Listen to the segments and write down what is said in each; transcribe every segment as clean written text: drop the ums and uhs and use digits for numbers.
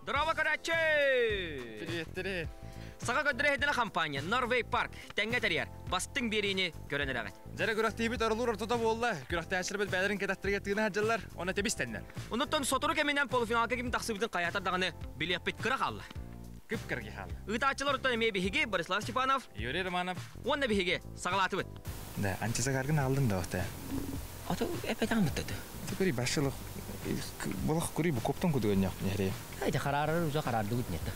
Дороба көрөөччү! Привет, Саха көрдөрө иһитинэ компания Norway Park тэҥҥэ тэрийэр бастыҥ биэриини көрөн эрэҕит. Дьэрэ күрэхтиибит оролуур ортото буолла. Күрэхтээччилэрбит бэйэлэрин кэтэхтэригэр тыына сылдьаллар, уонна тэбис-тэннэр. Онуттан сотору кэминэн полуфиналга ким тахсыбытын хайаатар даҕаны билиэхпит кыра хаалла. Кып-кыргы хаалла. Ыытааччылар оттон эмиэ биһиги Борислав Степанов, Юрий Романов уонна биһиги саҕалаатыбыт. Да, антисагаргын алдың да ота. Ото эпэтаҕын быттаты. Кури башылық болох кури бу коптон кудуган яқ нехре. Айда харарар уже харардыбыт нетта.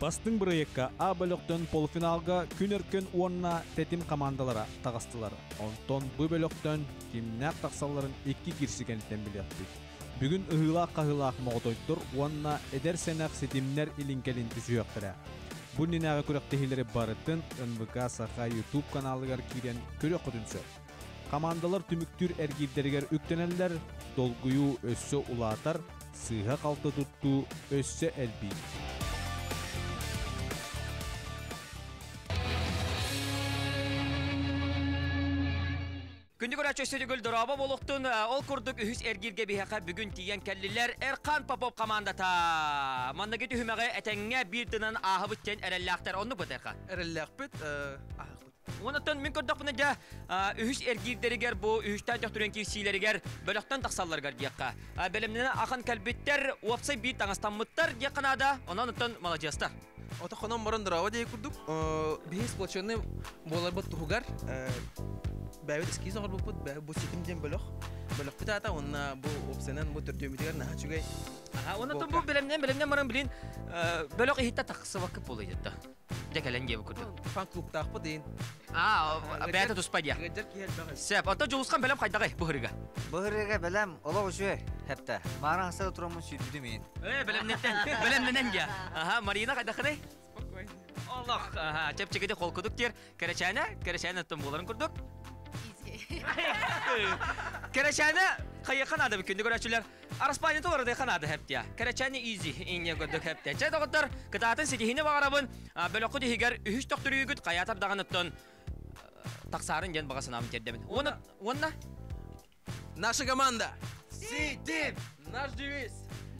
Бастыҥ бырайыакка А бөлөхтөн полуфиналга Күн Өркөн уонна Тэтим хамаандалара таҕыстылар. Онтон бу бөлөхтөн кимнээх тахсалларын икки киирсикэнтэн билиэхпит. Бүгүн ыһыылаах-хаһыылаах моҕотойдор уонна эдэр сэнэх ситимнэр илин-кэлин түсүһүөхтэрэ. Бу иннинээҕи күрэхтэһиилэри барытын НВК Саха YouTube каналыгар киирэн көрүөххүтүн сөп. Хамаандалар түмүктүүр эргиирдэригэр үктэнэллэр, долгуйуу өссө улаатар, сыыһа-халты туттуу өссө элбиир. Күндү көрөөччү өссө төгүл дорообо буолуохтун. Ол курдук үһүс эргииргэ биһиэхэ бүгүн тиийэн кэллилэр Эрхан Попов командата. Манныгы түһүмэҕи этэҥҥэ биир тынан ааһабыт диэн эрэллээхтэр. Оннук быт Эрхан? Эрэллээхпит, ааһахпыт. Онтон мин көрдөхпүнэ дьэ үһүс эргиирдэригэр бу үһүстээн төхтүрүөн киирсиилэригэр бөлөхтөн тахсалларыгар диэххэ. Бэлэмнэнэ ахан кэлбиттэр, уопсай биир таҥастаммыттар диэххэ наада. Онон оттон маладьыастар. Ото хонон баран дорообо диэки курдук, биһи сплоченный буоларбыт туһугар бэйэбит эскиз оҥорбуппут, бу ситим диэн бөлөх. Бөлөхпүт аата уонна бу уопсайынан бу төрдүөмүтүгэр наһаа үчүгэй. Онон бу бэлэмнэн бэлэмнэн баран билин бөлөх иһиттэ тахсыбакка буолуйда. Дьэ кэлэн диэбит курдук. Фан-клубтаахпыт иин. Аа, бэйэтэ туспа диэ. Ыалдьар киһи элбэх. Сөп, оттон Дьулусхан бэлэм хайдаҕый быһырыга? Быһырыга бэлэм, олох үчүгэй, хэптэ. Маара хаса тураммын сүүрбүтүм иин. Ээ, бэлэмнэнтэн, бэлэмнэнэн диэ. Аха, Марина хайдахыный? Спокойно. Олох, аха, чэпчэкити холкутук диэр. Кэрэчээнэ, кэрэчээнэ оттон буоларын курдук. Кэрэчээнэ хайыахха наада күндү көрөөччүлэр. Араспаанньата уларытыахха наада хэптиэ. Кэрэчээни изи инньэ көрдүк хэптиэ. Чэ, доҕоттор, кытаатын ситиһиини баҕарабын. Бөлөххүт иһигэр үһүс төхтүрүйгүт хайаатар даҕаныттан тахсаарын диэн баҕа санаабын тиэрдэбин. Уонна, уонна? Наша команда! Ситим! Наш девиз!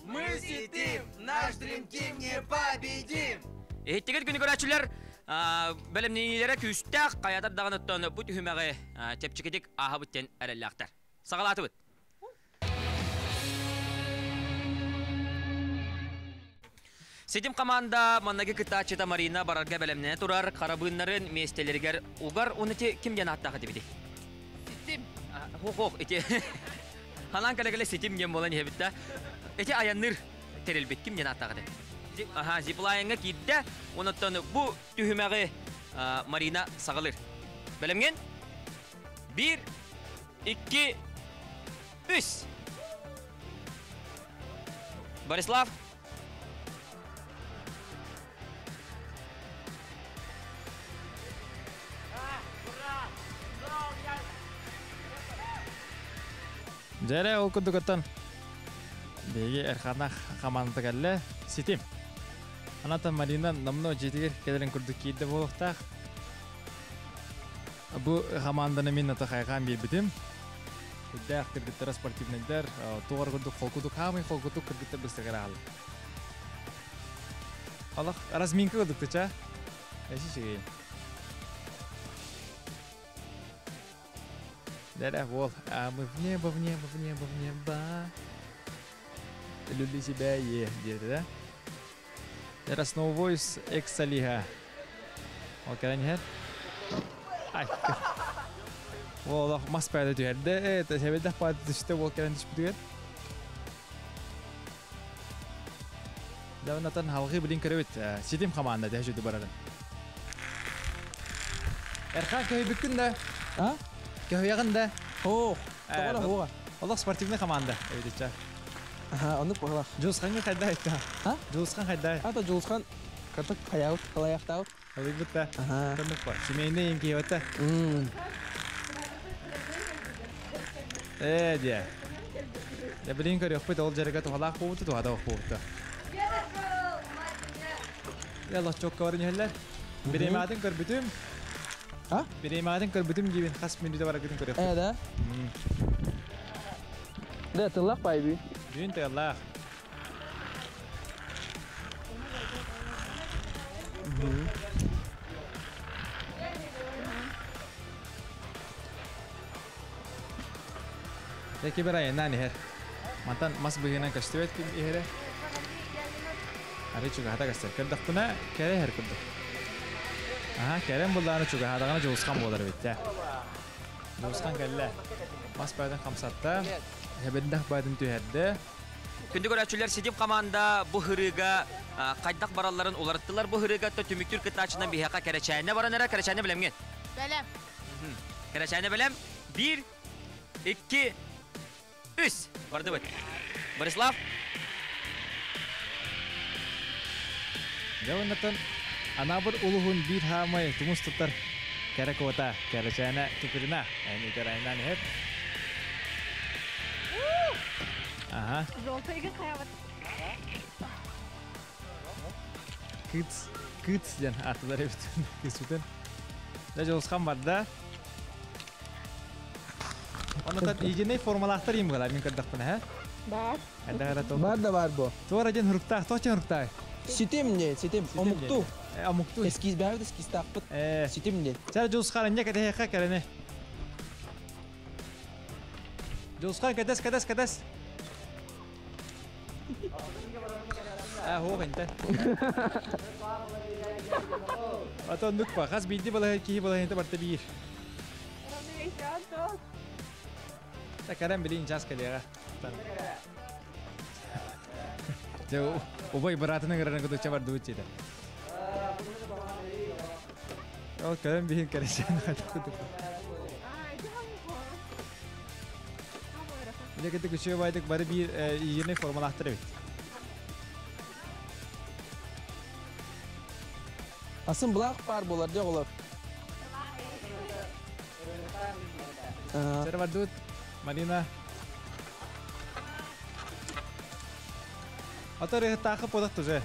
Мы ситим! Наш Dream Team непобедим! Иһиттигит күнү көрөөччүлэр, бэлэмнэниилэрэ күүстээх, хайаатар даҕаныттан бу түһүмэҕи чэпчэкитик ааһабыт диэн эрэллээхтэр. Саҕалаатыбыт. Ситим команда маннаги кыттааччыта Марина барарга бэлэмнэнэ турар харабыыннарын миэстэлэригэр угар уонна ити ким диэн ааттаах этибитий? Ситим. Хох ити ханаан кэлэ-кэлэ ситим диэн буолан иһэбит да. Ити айанныыр тэрилбит ким диэн ааттаах этэ? Аха, зиплайнга киирдэ. Онуттан бу түһүмэҕи Марина саҕалыыр. Бэлэмҥин? Биир, икки, үс. Борислав. Дьэрэ ол курдук оттон биһиги Эрханах хамаандата кэллэ. Ситим. Анатан Марина номнуо дьиэтигэр кэлэрин курдук киирдэ буолуохтаах. Бу хамаанданы мин ата хайҕаан биэрбитим. Үрдээх кыргыттара спортивнайдар, туох курдук холкутук, хаамый холкутук кыргыттар быстыгар аалла. Алах разминка курдук тыча. Эши чигей. Да-да, вот. А мы в небо, в небо, в небо, в небо. Люби себя, е, диэти да? Era Snow Voice экс-солиһа. Ол кэлэн иһэр. Ай, Олох мас паада түһэрдэ. Сэбэдэх паада түстэ ол кэлэн түспүтүгэр. Давнатан халгы билин көрөбүт. Ситим команда дэ жүдү барарын. Эрхан көһүйбүккүн да? А? Көһүйэҕин да? Ох, тоҕо хуга. Олох спортивный команда эбитиччэ. Аха, оннук буолар. Дьулусхаҥҥа хайда айтта? А? Дьулусхан хайда? Ата Дьулусхан катык хайаабыт, халайахтаабыт. Халыйбыт да. Аха. Тоннук бар. Семейный инкиебата. Ээ диэ. Я билин көрүөхпүт ол дьарыга туһалаах буолбуту туһада буолбута. Я лочокка баран иһэллэр. Бириэмэҕитин көрбүтүм. А? Бириэмэҕитин көрбүтүм диибин, хас мүнүүтэ бараргытын көрүөхпүт. Ээ да? Да, тыллаах баай бүү. Бүгүн тыаллаах. Дьэ кибер айаннаан иһэр. Мантан мас быһыынан көстүбэт ким иһэрэ. Арый чугаһата көстөр. Көрдөхпүнэ, кэрэ иһэр курдук. Аха, кэрэн буллааны чугаһаатаҕына дьулусхан буолар эбит дьэ. Дьулусхан кэллэ. Мас баайдан хамсатта. Эбирдэх баайдан түһэрдэ. Күндү көрөөччүлэр, Ситим хамаанда бу һырыыга хайдах баралларын уларыттылар. Бу һырыыга түмүктүүр кыттааччынан биһиэхэ Кэрэчээнэ баран эрэ. Кэрэчээнэ бэлэмҥин? Бэлэм. Кэрэчээнэ бэлэм. Биир, икки, үс. Бардыбыт. Борислав. Дьэ уоннаттан Анаабыр улуһун биир хаамай тумус туттар кэрэ куота Кэрэчээнэ Туприна эн үтэр иһэр. Ага. Желтыйгын хайабат. Кыц, кыц диэн атылар эбит кысутын. Дьэ Дьулусхан барда. Оннуттан единый формалаахтар им буолар мин көрдөхпүнэ, һэ? Бар. Элбэх эрэ Бар да бар бу. Туора диэн хуруктаах, туох диэн хуруктаах? Ситим не, ситим. Омукту. Омукту. Эскиз бэйэбит эскизтаахпыт. Ситим не. Чэ Дьулусхан инньэ кэтэһиэххэ кэрэни. Дьулусхан кэтэс, кэтэс, кэтэс. Аа, хуох интен. Ата оннук ба, хас биирдии балаһа киһи балаһыйата барта биир. Та кэрэн билин час кэлиэҕэ. Дьэ, убай быраатын ыҥырарын кытыча бардыбыт дьиэтэ. Ол кэлэн биһин кэрэсээн хатык. Дьэ кытык үчүгэй байдык бары биир иений формалаахтар эбит. Асын былаах баар буолар дьэ оҕолор. Чэрэ бардыбыт Марина. Ата рыһыттаахы подат уже.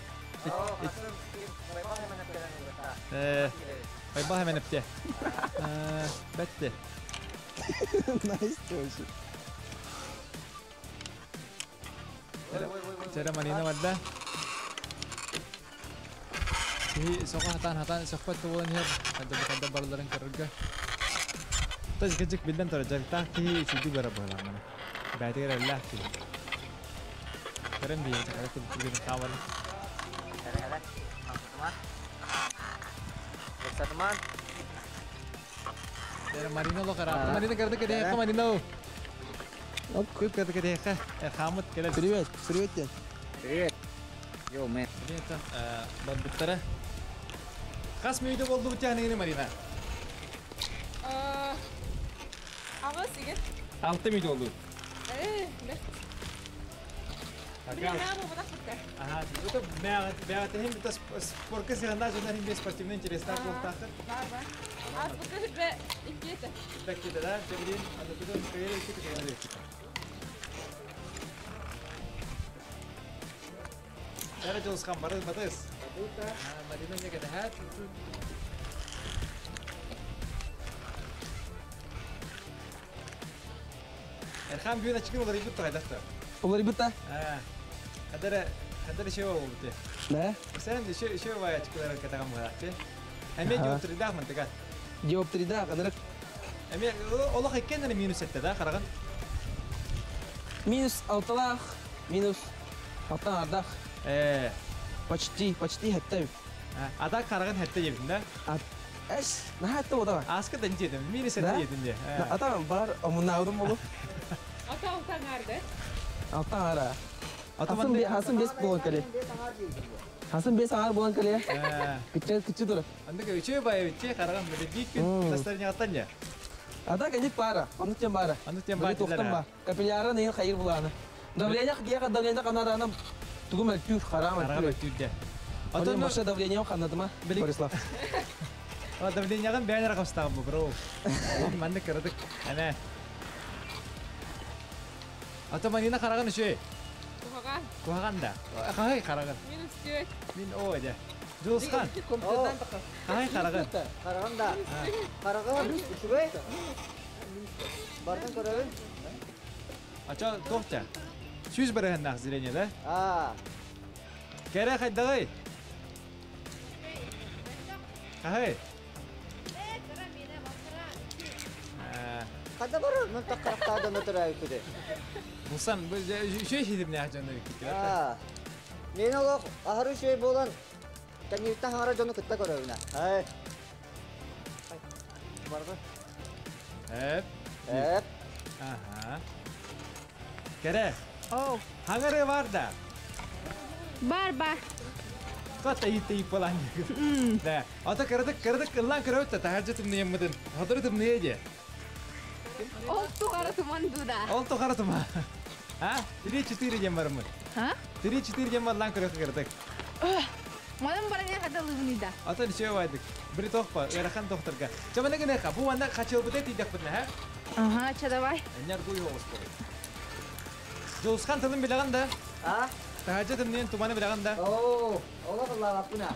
Байбал hemen эпте. Бетте. Nice choice. Чэрэ Марина барда. Киһи соҕо хатаан хатаан сөхпөт да буолан иһэр. Хадда барыларын көрөргө. Тас кыдьык биллэн турар дьарыктаах киһи үчүгэй барар быһыылаах маны. Бэйэтигэр эрэллээх киһи. Көрөн биһиги чакара курдук хааман. Марина лохара. Марина көрдө кэдэхэ Марина. Күп көрдө кэдэхэ. Хамыт келер. Привет, привет тебе. Привет. Йоу, мэн. Барбыттара. Хас мүнүүтэ болду бутяхныгыны Марина? Аҕыс игин. 6 мүнүүтэ болду. Бэрт. Ага, это бэҕэтиһин бит спортка сыһаннаах дьоннор иһин спортивный интереснаах буолтаахтар. Бар бар. Ааспыкка сүрбэ икки этэ. Таккита да, чэбилин, аныкытын кыйыр икки түгэн Бәрі Дьулусхан бары батыс. Марина не кэтэһээт. Эрхан бүгүн ачыкын уларыйбыт тоҕайдахта. Уларыйбыт да? Хадара хадара шева болбут. Да? Сен еще еще бай ачкылар кэтаган буһаахты. Эме диоптридах мантыга. Диоптридах, анырык. Эме олох иккеннere минус этте да хараган. Минус алталаах, минус алтан ардах. Почти, почти хэттэбит. А так хараган хэтте дебитин да? Эс, наһаа хэтте бода. Аска да дедим, минус этте дедим де. Ата бар омунаудым болу. Ата алтан арды. Алтан ара. Хасын хасын бес болан кэле. Хасын бес аңар болан кэле. Кыччы кыччы тура. Андыка үчөө бай үчөө хараган бile бик күн тастарыняттан я. Ата кенит бара, онну тем бара. Онну тем бар. Тоқтан бар. Капилляра нейин хайыр буланы. Давление гега давление канаданам тугум элтүр харам Харам элтүр де. Атын маша давление ханадыма Борислав. А давлениягын бәйнер капстаган бу бро. Манны кырдык. Әнә. Ата Марина караган үшөй. Кухаган. Кухаган да. Кахай караган. Минус 4. Мин о де. Жулусхан. Хаһай хараҕын? Хараҕым да. Хараҕым үчүгэй. Бартын көрөбүн. Ача туохта? 100 барыһыннаах зрение да? Аа. Кэрэ хайдаҕый? Хаһай? Хада барар, мен таққарақтаада өтөрәйкүдэ. Бусан, бу үчүгэй хидимнээх дьону киттилэр. Аа. Мен олох аһары үчүгэй буолан кэнниттэн хаҥара дьону кытта көрөбүнэ. Ай. Барда. Эп. Эп. Аха. Кэрэ. Оу. Хаҥары бар да. Бар бар. Ката ит балан. Да. Ата кырадык кырадык ыллан көрөт та тахаржы тымныйыммытын. Хотуру тымныйа же. Ол тугара туман дуда. Ол тухара тума. А? 3-4 дем бармын. А? 3-4 дем барлан көрөт кырадык. Манын баран хада лыгныда. Ата ничего байдык. Бири тохпа, ыарахан тохторга. Чамана гына ха, бу ванна хачылбыта тидек бутна, ха? Ага, ча давай. Эннер гуй оғыз болы. Жолысқан тылын билеген да? А? Тахажы тымнен туманы билеген да? Оо, олох ыллаабаппына.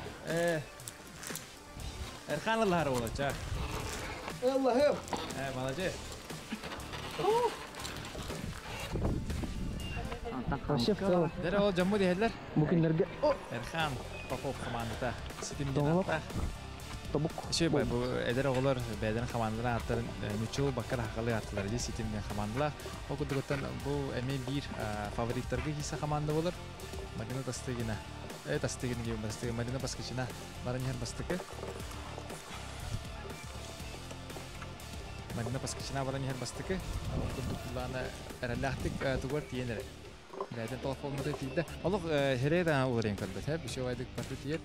Эрхан ыллахар олача. Аллахым. Молодец. Вообще в целом. Дәрі ол жамму дехелер. Бу күнләргә Эрхан Попов командата. Ситим Тоголок. динатта. Тобук. Шей бу эдер оҕолор бэйдэн хамаандалар аттарын нүчул баккар хакалы аттылар ди ситимген хамаандалар. Ол курдуктан бу эми бир фавориттарга кисе хамаанда болар. Марина Тастыгина. Тастыгина gibi Тастыгина Марина Баскычина. Бараньяр Бастыкы. Марина Баскычина бараньяр Бастыкы. Ол курдуктан эрэллэхтик тугар тиенер. Бэйдэн толф болмады тиидэ. Олох херейдан уларын көрбөт, хэ, биши байдык парты тиер.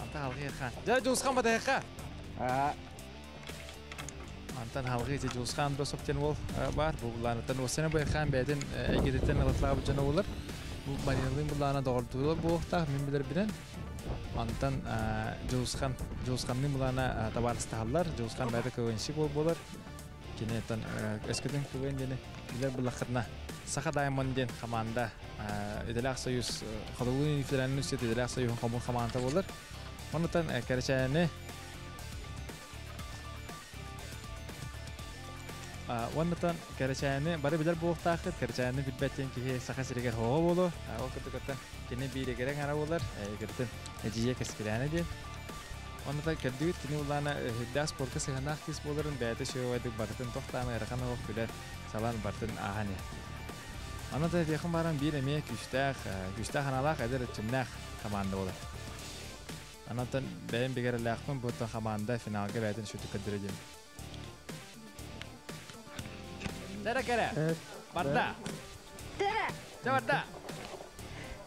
Антан халгы хан. Жа жуусхан батайха. Аа. Антан халгы же жуусхан досоп тен ол бар. Бу буланытан осена бу хан бэден эгедеттен алатлап жана болар. Бу Мариналын булана догордулар бу вакта мен билер билен. Антан жуусхан жуусханның булана табарыстахаллар. Жуусхан бэдэ көгөншик бол болар. Кенеттен эскеден көгөн дене билер булакырна. Саха Даймон ден команда Иделях Союз Хололуни Федеральный университет Иделях Союз комун команда болар. Онутан кәрәчәне Онутан кәрәчәне бары билер буохтаахыт кәрәчәне билбәттен киһи саха сиригер хоҕо болу. Ол кытыкыттан кини биирегерен ара болар. Кыртын эжие кэскилээнэ диэн. Онутан кэрдибит кини улаана хирдээх спортка сыһанаах кис боларын бэйэтэ сүөвайдык барытын тохтааны ырахан оҕох күлэр салан бартын аахани. Онутан этиэхин баран биир эмиэ күстээх күстээх аналаах эдэр ыччымнаах команда болар. Анатан бэйэм бигэрэлээхпин буттан команда финалга бэйэтин сүтүк көрдөрө диэн. Дәрі кәрі. Барда. Тера. Жа барда.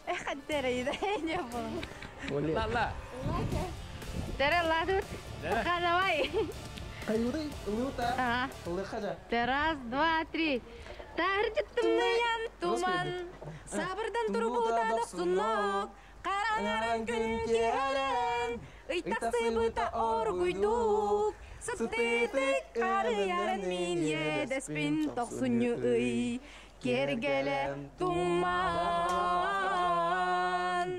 Эх, тера иде не был. Ла ла. Тера ладут. Дәрі. Ха, давай. Каюры, лута. Ага. Лыхажа. Раз, два, три. Тааржыттымныян туман, сабырдан турбутадық сунок, қараңаран күн келен, ыйтақсыбыта оргуйдук, сытытык қарыярын мин едеспин тоқсуню ый, кергеле туман.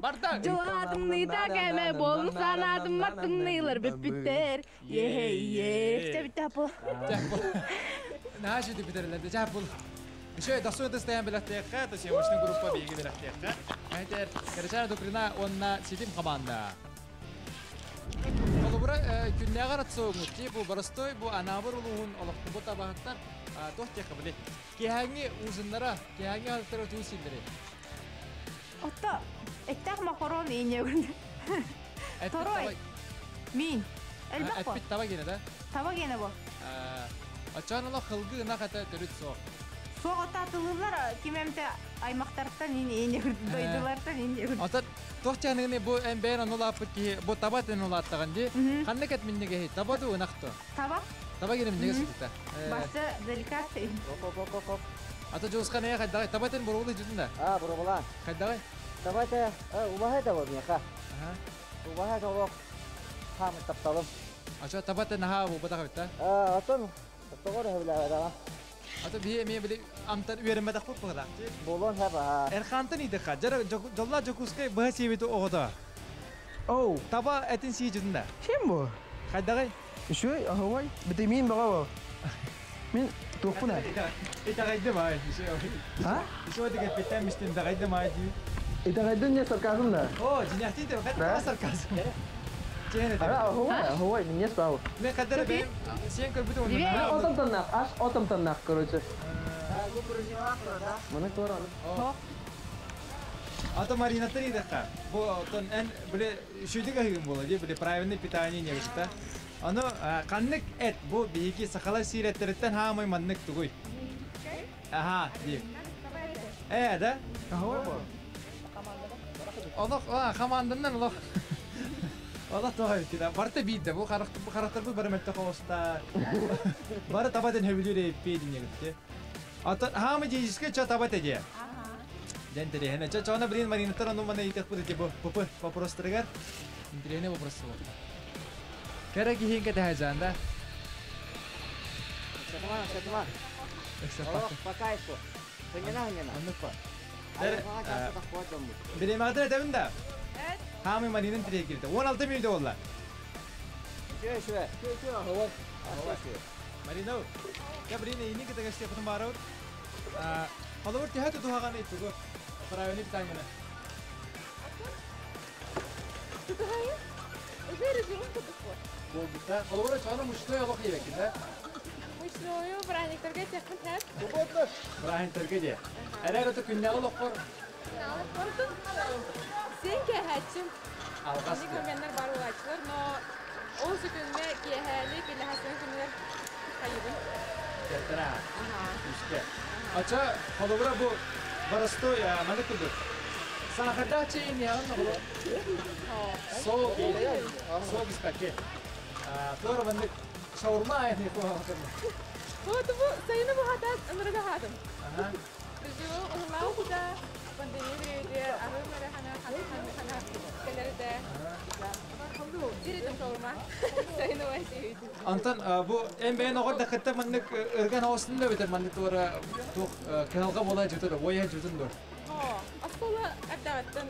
Барда. Жылғатымныйта кәме болын санадым маттымныйлар бүппіттер. Е, е, чәбітті апыл. Наша сүтүк бүтэрэлэрде жа бул. Еще дасуя тастаян билэхтиэххэ, то съемочный группа биги билэхтиэххэ. Айтер, Кэрчана Дукрина онна ситим команда. Олубура күннээҕэр атсоуҥут ти бу барыстой бу анаабыр улууһун олохтубут табаһыттар туох диэххэ били. Киһээҥҥи узуннара, киһээҥҥи алтара туу силлери. Отто, эттэх макарон ине көрдү. Торой. Мин. Элбэх бо. Эппит таба гене да? Таба гене бо. Ачан олох хылгы ынах ата төрүт суох. Суох атылылар кимемте аймактардан ине ине көрдү, дойдулардан ине көрдү. Ата туох чааныгыны бу эн бэйэн онулааппыт киһи бу таба тен улааттаҕын дии. Ханнык эт миннегэһи таба дуу ынах дуо? Таба. Таба гене миннегэ сытыта. Басы деликат. Оп оп оп оп. Ата жуусхан ээ хайдагай таба тен буругулы жүтүн да? Аа, буругула. Хайдагай? Табата убаһа да бол меха. Убаһа да бол. Хамы тапталым. Ача таба тен наха бу бата хабитта. Аа, отон тогор хабила да. Ата бие ме били амтан үөрэммэтэх бу быгылаах. Болон хаба. Эрхантан иде ха. Жара жолла жокускай быһа сиэбит оҕото. Оу. Таба этин сиичүтүн да. Ким бу? Хайдагай? Үшүй, ахуай. Битимин баға бу. Мен туохпун ай. Итэҕэйдим ай. А? Ишо деген петтен мистен дагайдым ай дии. Итэҕэйдин не сарказм да? О, жинахти де, Да? кадда сарказм. Чене Ара, де. ахуай, ахуай, минес бау. Мен каддара бем сен көрбүтүм Мен онда. отом таннах, аш отом таннах, короче. Маны туар аны. Ата Марина три даха. Бу тон эн биле шүйдүк ахыгын бола ди, биле правильный питание не бит. Аны каннык эт бу биһиги сахала сиреттериттен хаамай маннык тугуй. Аха, ди. Э, да? Ахуай бу. Олох, а, хаманданнан олох. Олох тоҕой кида. Барта биидде бу харахтар бу харахтар бу бары мөттө хоста. Бары табатын хөбүлүр эппи динегитте. Ата хаамы жижиске ча табат эде. Ден терехне. Ча чана блин маринаттар ону мана итек бу бу бу вопрос трегер. Интересный вопрос бу. Кere кихин кете хажанда. Шатман, шатман. Олох, по кайфу. Хынена, хынена. Аннык ба. Дер, Билемадыр этебин да. Хамы маринын тире кирди. 16 минут болла. Шүе, шүе. Шүе, шүе, ахуай. Марина, я блин ини кете гаште кутум барау. Холовор тихат тухаган итугу. Правильный питание. Уже режим кутуфу. Болбута. Холовор чана муштой олох ебек да. Мучную браниктерге техин хәп. Брахин терге. Эрер өтө күннәгы локкор. Сен кәһәтчим. Алгас. Ник көргәннәр бар улачлар, но ул күнне киһәли киләһәсен күннәр хайыбын. Кертера. Ага. Үске. Ача холовора бу барастой маны күндү. Сахарда чейин ягын холо. Со со биспаке. Тора маны шаурма айны ко. Бу бу сайыны бу хатат ымырга хатым. Ага. Живу улау да пандемия биде ары мара хана хана хана хана келерде. Диритим шаурма. Сайыны васи. Антон бу эм бен огор да хатта маннык ырган хаосын да битер маннык тора тух кыналга бола жутур, оя жутур. Хо, аскола әбдәвәттен.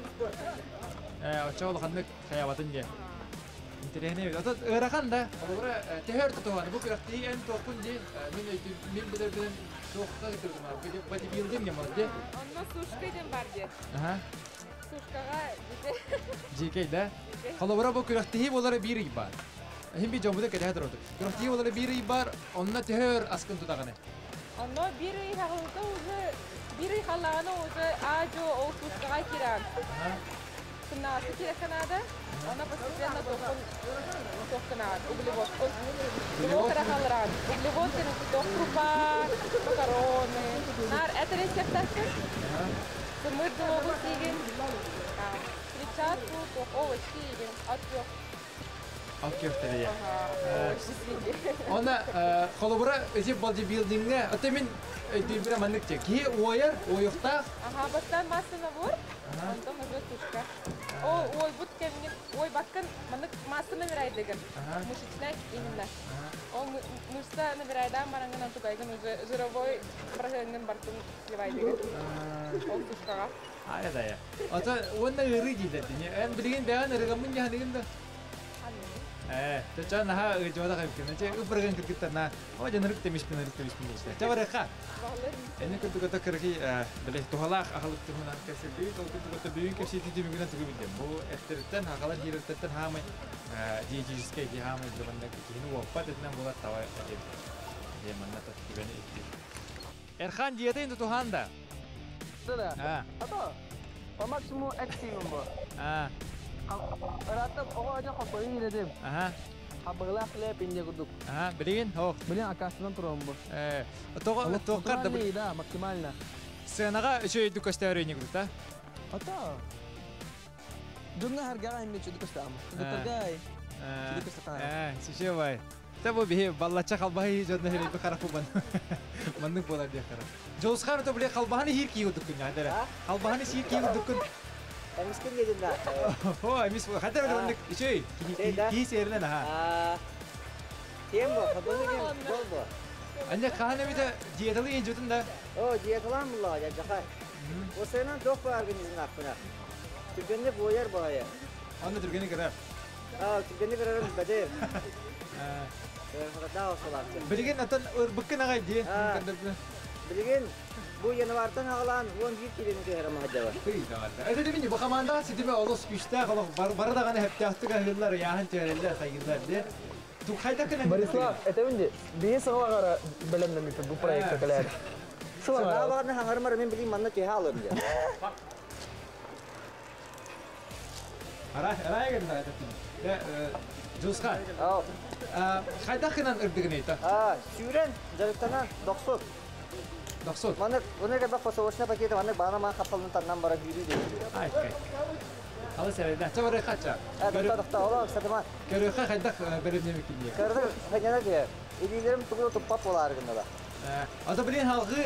Оча ол ханнык хаябатын же. Интересный. Ата ырахан да, олора техер тутуган бу күрәкти эн токун же, мен мен билер билен токка китирдим. Бодибилдинг не мод же. Онно сушка ден бар же. Аха. Сушкага биде. Жикей да. Холобура бу күрәкти болары бир бар. Хим би жомуда кетә торды. Күрәкти болары бир бар, онна техер аскын тутаганы. Онно бир ый хагылда уже бир ый халаны уже ажо ол сушкага киран. Кынасы кирек канада. Она постепенно токун токканат, углевод. Углевод рахалран. Углевод ток крупа, макароны. Нар это рецепт Сымыр дылогу сиген. Клетчатку, ток овощи сиген. Ат yok. Ал köfteleri. Ага, овощи сиген. Она холобура эти бодибилдингне, ата мен дүйбүрө маннык же. Ки ояр, оюкта. Ага, бастан масса набор. Онтон уже сушка. О, ой, бут кемнин, ой, баккан, манык масса набирай деген. Мышечная именно. Ол мышца набирай да, маранган антугайган уже жировой браганган бартын сливай деген. Ол сушкага. Ая да я. Ата онна ыры дейді. Эн билген бәгән ырыгамын яһаныгын да. Ча наха жода кайып кен. Че упырган киргиттер на. О жанырык темишпин ырык темишпин дейсте. Ча барыха. Эне күрдүк өтө кыргы биле тухалах ахалык тухунан кесилди. Ол күрдүк өтө бүйүн кепсити түмүгүнөн тугу билдим. Бу эфтериттен хакалар хиреттен хамай диетический ди хамай билбанда кихини уоппат этинен булат тавай деп. Деманна таттибени итти. Эрхан диета инде туханда. Да. А. Ата. По максимум активым бу. А. Ыратып оҕо ажа хаппыгын иледим. Аха. Хаппыгылаах леп инде курдук. Аха, билигин, хок. Билин акасынан турам бу. Того тоқар да да, максимально. Сценага үчөй дүкөстөр үйнө курдук да. Ата. Дунга харгага эмне чүдү көстөм. Дутаргай. Чүдү көстөм. Сише бай. Та бу бихи баллача халбахи жодна хери бу харапу бан. Маннык болар дия харап. Жолсхар то биле халбаханы хир кийу дукун я дара. Халбаханы сир кийу дукун. Эмискин дедим да. О, эмис хатар маннык үчөй. Ки серинен аха. Тем бу, хабыны кем бол бу. Анжа кахана бите диеталы ен жутун да. О, диеталан була, я жаха. О сенен док ба организм акпына. Түгенде бояр бая. Онно түргэни кырар. Аа, түргэни кырарым бәде. Билигин атын ырбыккын аҕай дии. Билигин бу январтан аҕалаан 11 килени түһэрэ маһадьаба. Это мини бу команда ситиме олус күүстээх олох бары даҕаны хэптээхтик аһыыллар, ыйааһын түһэрэллэр, хайыыллар дии. Борислав, это мин бии сылаҕара бэлэмнэммиппит бу проекта кэлээр. Сылаҕара хаҥарымар мен билим манна түһэ алым дии. Арай, арай гында это. Жусха. Хайдах гынан ырдыгын Аа, сүүрэн, дьарыктанан, дохсут. Дохсут. Маннык, уну кэбэх фасовочный пакеты маннык баана маан хапталын таннан бара күүрүү дейт. Ай, кай. Алы сәрәдә. Чабары хача. Дохта, дохта, ола, сатыма. Көрөхө хайдах бәрәнеме кине. Көрдө, хайнана дия. Илилерим тугу туппап болар гында. Ата билин халгы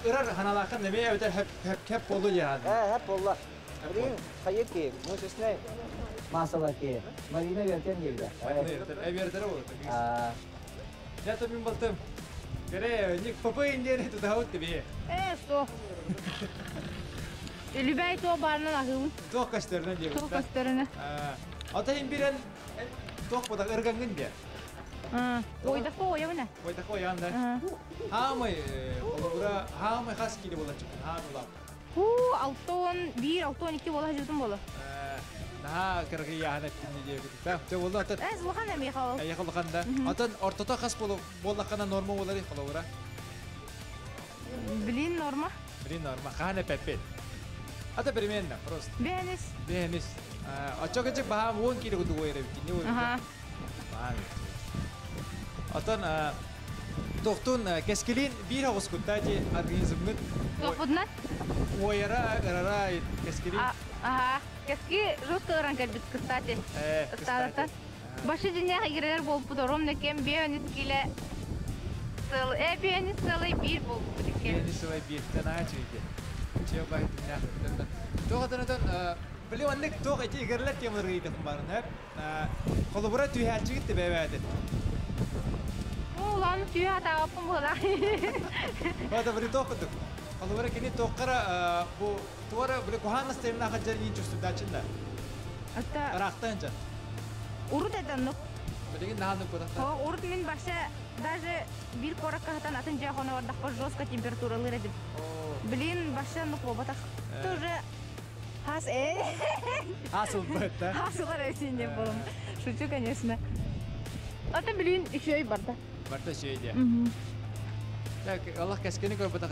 ырар ханалахын неме өтер хеп хеп хеп болду я. Э, хеп болла. Билин хайыр ки, мышечный масса ки. Марина вертен дейdi. Марина вертен, э, вертен болду. Я то мин балтым. Кере, ник папа индире тутаут тебе. Э, со. Үлүбәй то барынан ахыын. Тоқ көстөрүнө диye. Тоқ көстөрүнө. Ата хин бирен тоқ бодак ыргангын де. Ойдаққа оябына. Ойдаққа оян да. Хаамай, холобура, хаамай хас киле бола чыккын, хаамай улап. Ху, 6-11, 6-12 бола жүрдüm бола. Наха кыргы яхана эттин дие бит. Та, те болду атын. Эз улахан эми хал. Ая холохан да. Атын ортото хас болу боллакана норма болар холобура. Блин норма. Блин норма. Хана пепет. Ата примерно просто. Бенис. Бенис. Ачок баха 10 кило кудугу эре бит. Не Аха. Атын тоқтун кескилин бир агыс куттати организмгит. Тоқпудна? Ойара, ырара кескилин. Ага. Кески жестко ыран келбит, кстати. Кстати. Башы дүйнеге кирер болуп ромна кем бионис киле сыл, э бионис сылы бир болуп экен. Бионис сылы бир, тана чүйде. Че бай дүйнеге. Тоғатан отон биле онник тоқ эти игерлер темыр гыйды барын, хеп. Холобура түйәчигит бебәде. Улан түйә табаппын була. Бада бир тоқыдык. Холобура кини тоққара бу туара биле куханас темна хаджар ин чувствует Ата Рахтанча. Урут этаннык. Билеген наханнык бодакта. О, урут мин баша даже бир коракка хатан атын жахона бардак жестко температуралыр эдим. Блин, баша нук болбатак. Тоже хас э. Хас болбат, да? Хас бар эсине болом. Шучу, конечно. Ата блин, еще и барда. Барда еще и Так, Аллах кәскені көріп бұта.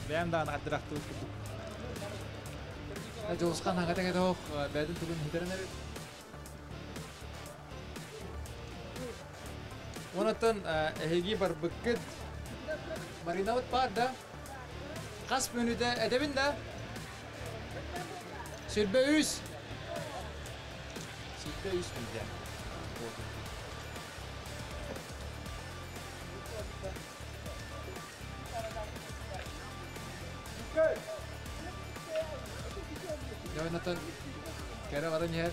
Бәм дағын қадырақты өткіп. Жолысқан аңғата кәді оқ, бәдін түгін хитерін әбет. Онаттан әйгі бар бүккіт. Маринавыт бар да. Қас мөнүдә әдәбін да. Сүрбе үс. Сүрбе үс мүйді. Jonathan, kere баран ер.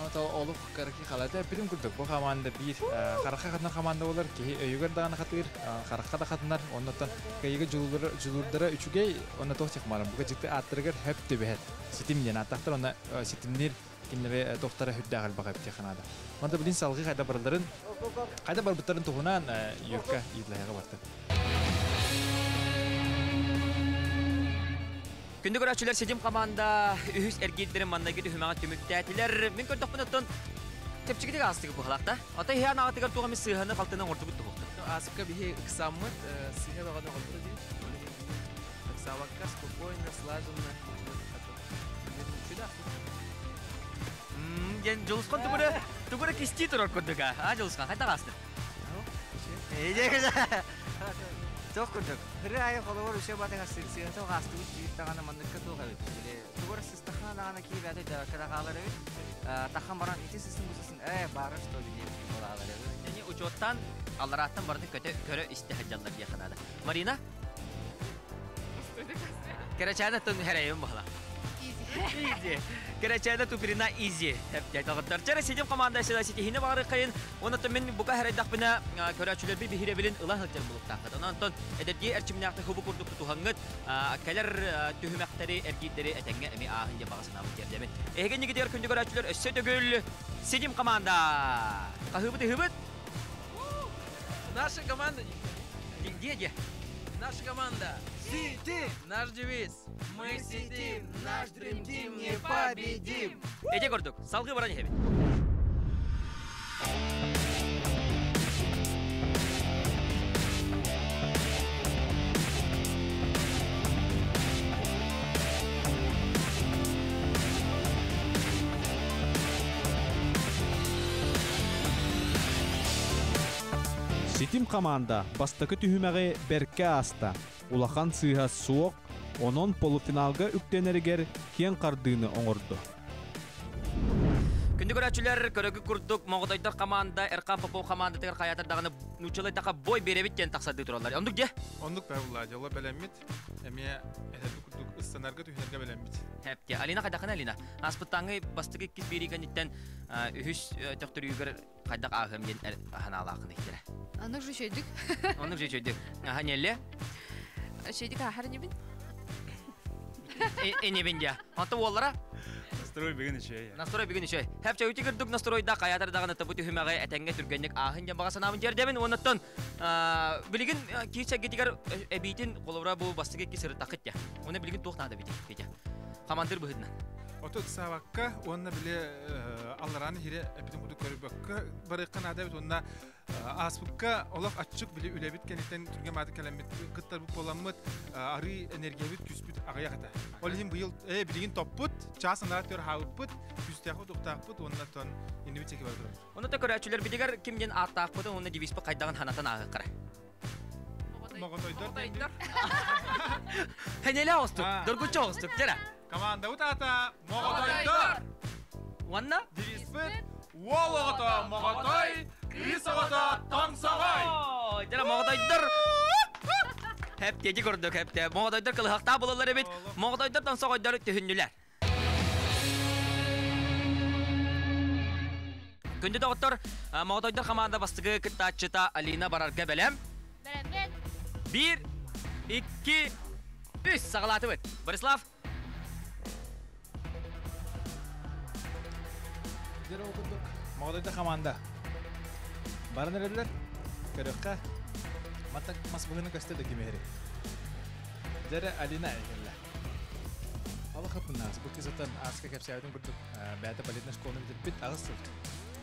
Ата олук караки халата бирим күрдүк. Бу команда бир карака хатнар команда болар. Ки өйгөр даганы хатыр, каракка да хатнар. Оннотон кайыгы жулур жулурдара үчүгей, онна тохтих марам. Буга жикте аттыргар хөп төбөһет. Ситим ден аттактар, онна ситимнер кинлере доктора хүддагал багап теханада. Манда билин салгы кайда барларын, кайда барбыттарын туһунан юрка идлайга барты. Күндү көрәчүләр сетим команда үһүс эргиддерин манна киди хүмәгә түмүктәтиләр. Мин көрдөх бунаттан тепчигидек астыгы бу халакта. Ата хиан агатыгар тугами сыһаны калтынан ортугут тухты. Асыкка бихи ыксаммыт, сыһа баганы олбур ди. Ыксабакка спокойно, слаженно. Чудо. Ден жолускан тугура, тугура кисти турар көрдүк. А жолускан кайта асты? Эже. Тоқ көрдүк. Хыры айы холовор үше батыңа сырсыгын тоқ асты үт жигит тағана мандыкка тоқ әбет. Тугура сыстахана дағана кейіп әті жабакка да қалар әбет. Тахан баран ити сысын бұсысын, бары что ли деп бола алар әбет. Және учеттан аллараттан барды көтө көрө исте хаджаллар яханада. Марина? Керечәне төн хәрәйем бала. Изи. Изи. Кэрэчээнэ Туприна Изи. Доҕоттор, чэрэ ситим команда сила ситиһини баҕарыххайын, онон мин бука хэрайдахпына көрөөччүлэрби биһирэбилин ыла сылдьар булуктааххыт. Онон онтон эдэрдии эрчимнээхтик хубу курдук тутуһаҥҥыт, кэлэр түһүмэхтэри, эргиирдэри этэҥҥэ эми ааһын диэн баҕа санаабын тиэрдэбин. Эһиги иннигитигэр күндү көрөөччүлэр өссө төгүл ситим команда! Хаһыыбыт ыһыбыт! Наша команда... Где, где? Наша команда. Ситим! Наш девиз. Мы сидим, наш Dream Team не победим! Эти көрдүк, салгыы баран иһэбит. Ситим команда бастакы түһүмэҕи бэркэ ааста. Улахан сыыһа суох, онон полуфиналга үктэнэригэр киэҥ хардыыны оҥордо. Күндү көрөөччүлэр, көрөгү курдук Моҕотойдор команда Эркан Попов командатыгар хайаатар даҕаны нууччалыы таха бой биэрэбит диэн тахсардыы тураллар. Оннук дьэ? Оннук бэбулла, дьоло бэлэммит. Эмиэ эһэрби курдук ыстанарга түһүнэргэ бэлэммит. Хэпте. Алина хайдахын Алина? Ааспыттааҥы бастакы иккис биэриигэнниттэн үһүс төхтөрүүгэр хайдах ааһыам диэн ханаалаахын иһтэрэ. Оннук же үчөйдүк. Оннук же үчөйдүк. Аха нелле? Үчөйдүк аахар инибин. Инибин дия. Онто уоллара? Настрой бүгүн үчүгэй. Настрой бүгүн үчүгэй. Хэпчэ үти кырдык настройда хайатар даҕаны табы түһүмэҕи этэҥҥэ түргэнник ааһын диэн баҕа санаабын тиэрдэбин. Оннуттан билигин киирсэргитигэр эбиитин холобура бу бастакы икки сырыттаххыт дия. Уонна билигин туох наада бити Петя? Хамандыр быһыытынан. Оту ыксаабакка уонна били алларааны хире эпитин курдук көрбөккө барыахха наада эбит уонна ааспыкка олох аччык били үлэбит кэнниттэн түргэн мааты кэлэммит кыттарбыт буоламмыт арыы энергиябыт күүспүт аҕыйах этэ. Ол иһин быйыл билигин топпут, чаас анараа төр хаалыппыт, күүстээхпит, ухтаахпыт уонна тон иннибит чеки бара турабыт. Онно та көрөөччүлэрбитигэр ким диэн ааттаахпытын уонна девизпит хайдаҕын ханатан ааһыаххара. Моҕотойдор. Моҕотойдор. Хэнэлэ оҕустук, доргуччу оҕустук, дьэрэ. Командабыт аата Моҕотойдор. Уонна? Девизпит Уол оҕото моҕотой, кыыс оҕото тоҥсоҕой. Дьэрэ моҕотойдор. Хэптиэти көрдүк, хэпте. Моҕотойдор кылыһахтаах булаллар эбит. Моҕотойдор тоҥсоҕойдор түһүннүлэр. Күндү доҕоттор, Моҕотойдор хамаанда бастакы кыттааччыта Алина барарга бэлэм. Бэлэммит. Биир, икки, үс саҕалаатыбыт. Борислав. Дьэ ол курдук Моҕотойдор хамаанда баран эрэллэр. Көрүөххэ. Маттак мас быһыны көстө да кимиһири. Дьэрэ Алина кэллэ. Олох ыппыннаас. Бу кызытан ааска кэпсээбитин курдук бэйэтэ балетнай школаны бүтэрбит аҕыс сыл.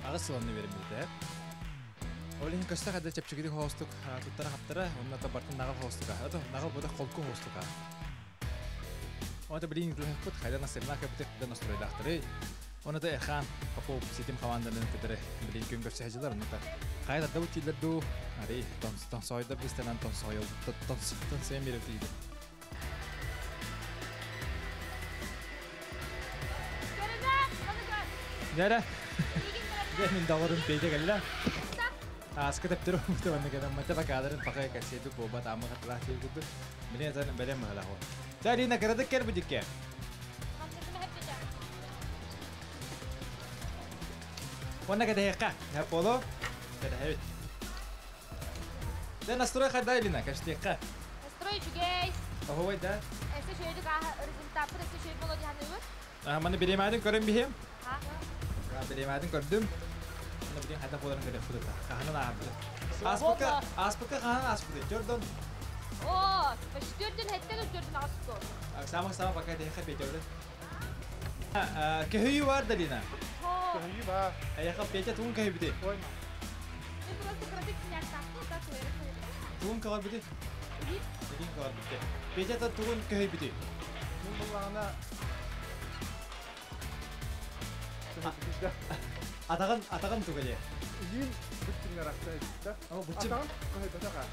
Аҕыс сыланны үөрэммитэ. Ол иһин көстө хадда чэпчэкитик хоостук туттара хаптара, онно табартын наҕыл хоостука. Ото наҕыл бода холку хоостука. Ота билин туһахпыт хайда настырна кэбитик да настройдаахтары. Оны да Эрхан Попов ситим команданын кытары билин күн көрсө хажылар онута. Хайда да бутилер ду ари тон сойдар бистенан тон сойол тон тон сен биреп Дәрә. Дә мин доҕорум Петя кэллэ. Ааска тэптэр умута манна кэлэн мата бакааларын пакай кассету буоба таамы хатылаах диир курдук. Мин этэн бэлэм быһалаах ол. Чэ, Алина, кыратык кэлбитиккэ. Уонна кэтэһиэххэ. Поло, кэтэһэбит. Дэ настрой хайда, Алина, кэштиэххэ. Настрой үчүгэй. Оһуой да? Өссө үчүгэйдик ааһа результаппыт өссө үчүгэй боло диһаныыбыт. Маны бириэмээтин көрөн биһиэм. Бириэмээтин көрдүм. Аны билигин хайдах буоларын көрүөхпүт этэ. Хаһанан ааһарбыт. Ааспыкка, ааспыкка хаһан ааспыты? Төрдөн. О, почти хэттен төрдөн аҕаспыт. Самый-самый пока тэхэ Петя Көһүйүү бар да Лина? Көһүйүү бар. Эйэхэ Петя тугун көһүйбүтүй? Мен просто кыратык синяктаахпын, так Тугун көҕөрбүтүй? Илин көҕөрбүтэ. Петя та тугун көһүйбүтүй? Мин буллаҕына Атаҕын атаҕын туга дии? Илиим быччыҥнар ахта эбит да. О, быччым. Атаҕым көһүйбэтэх аа.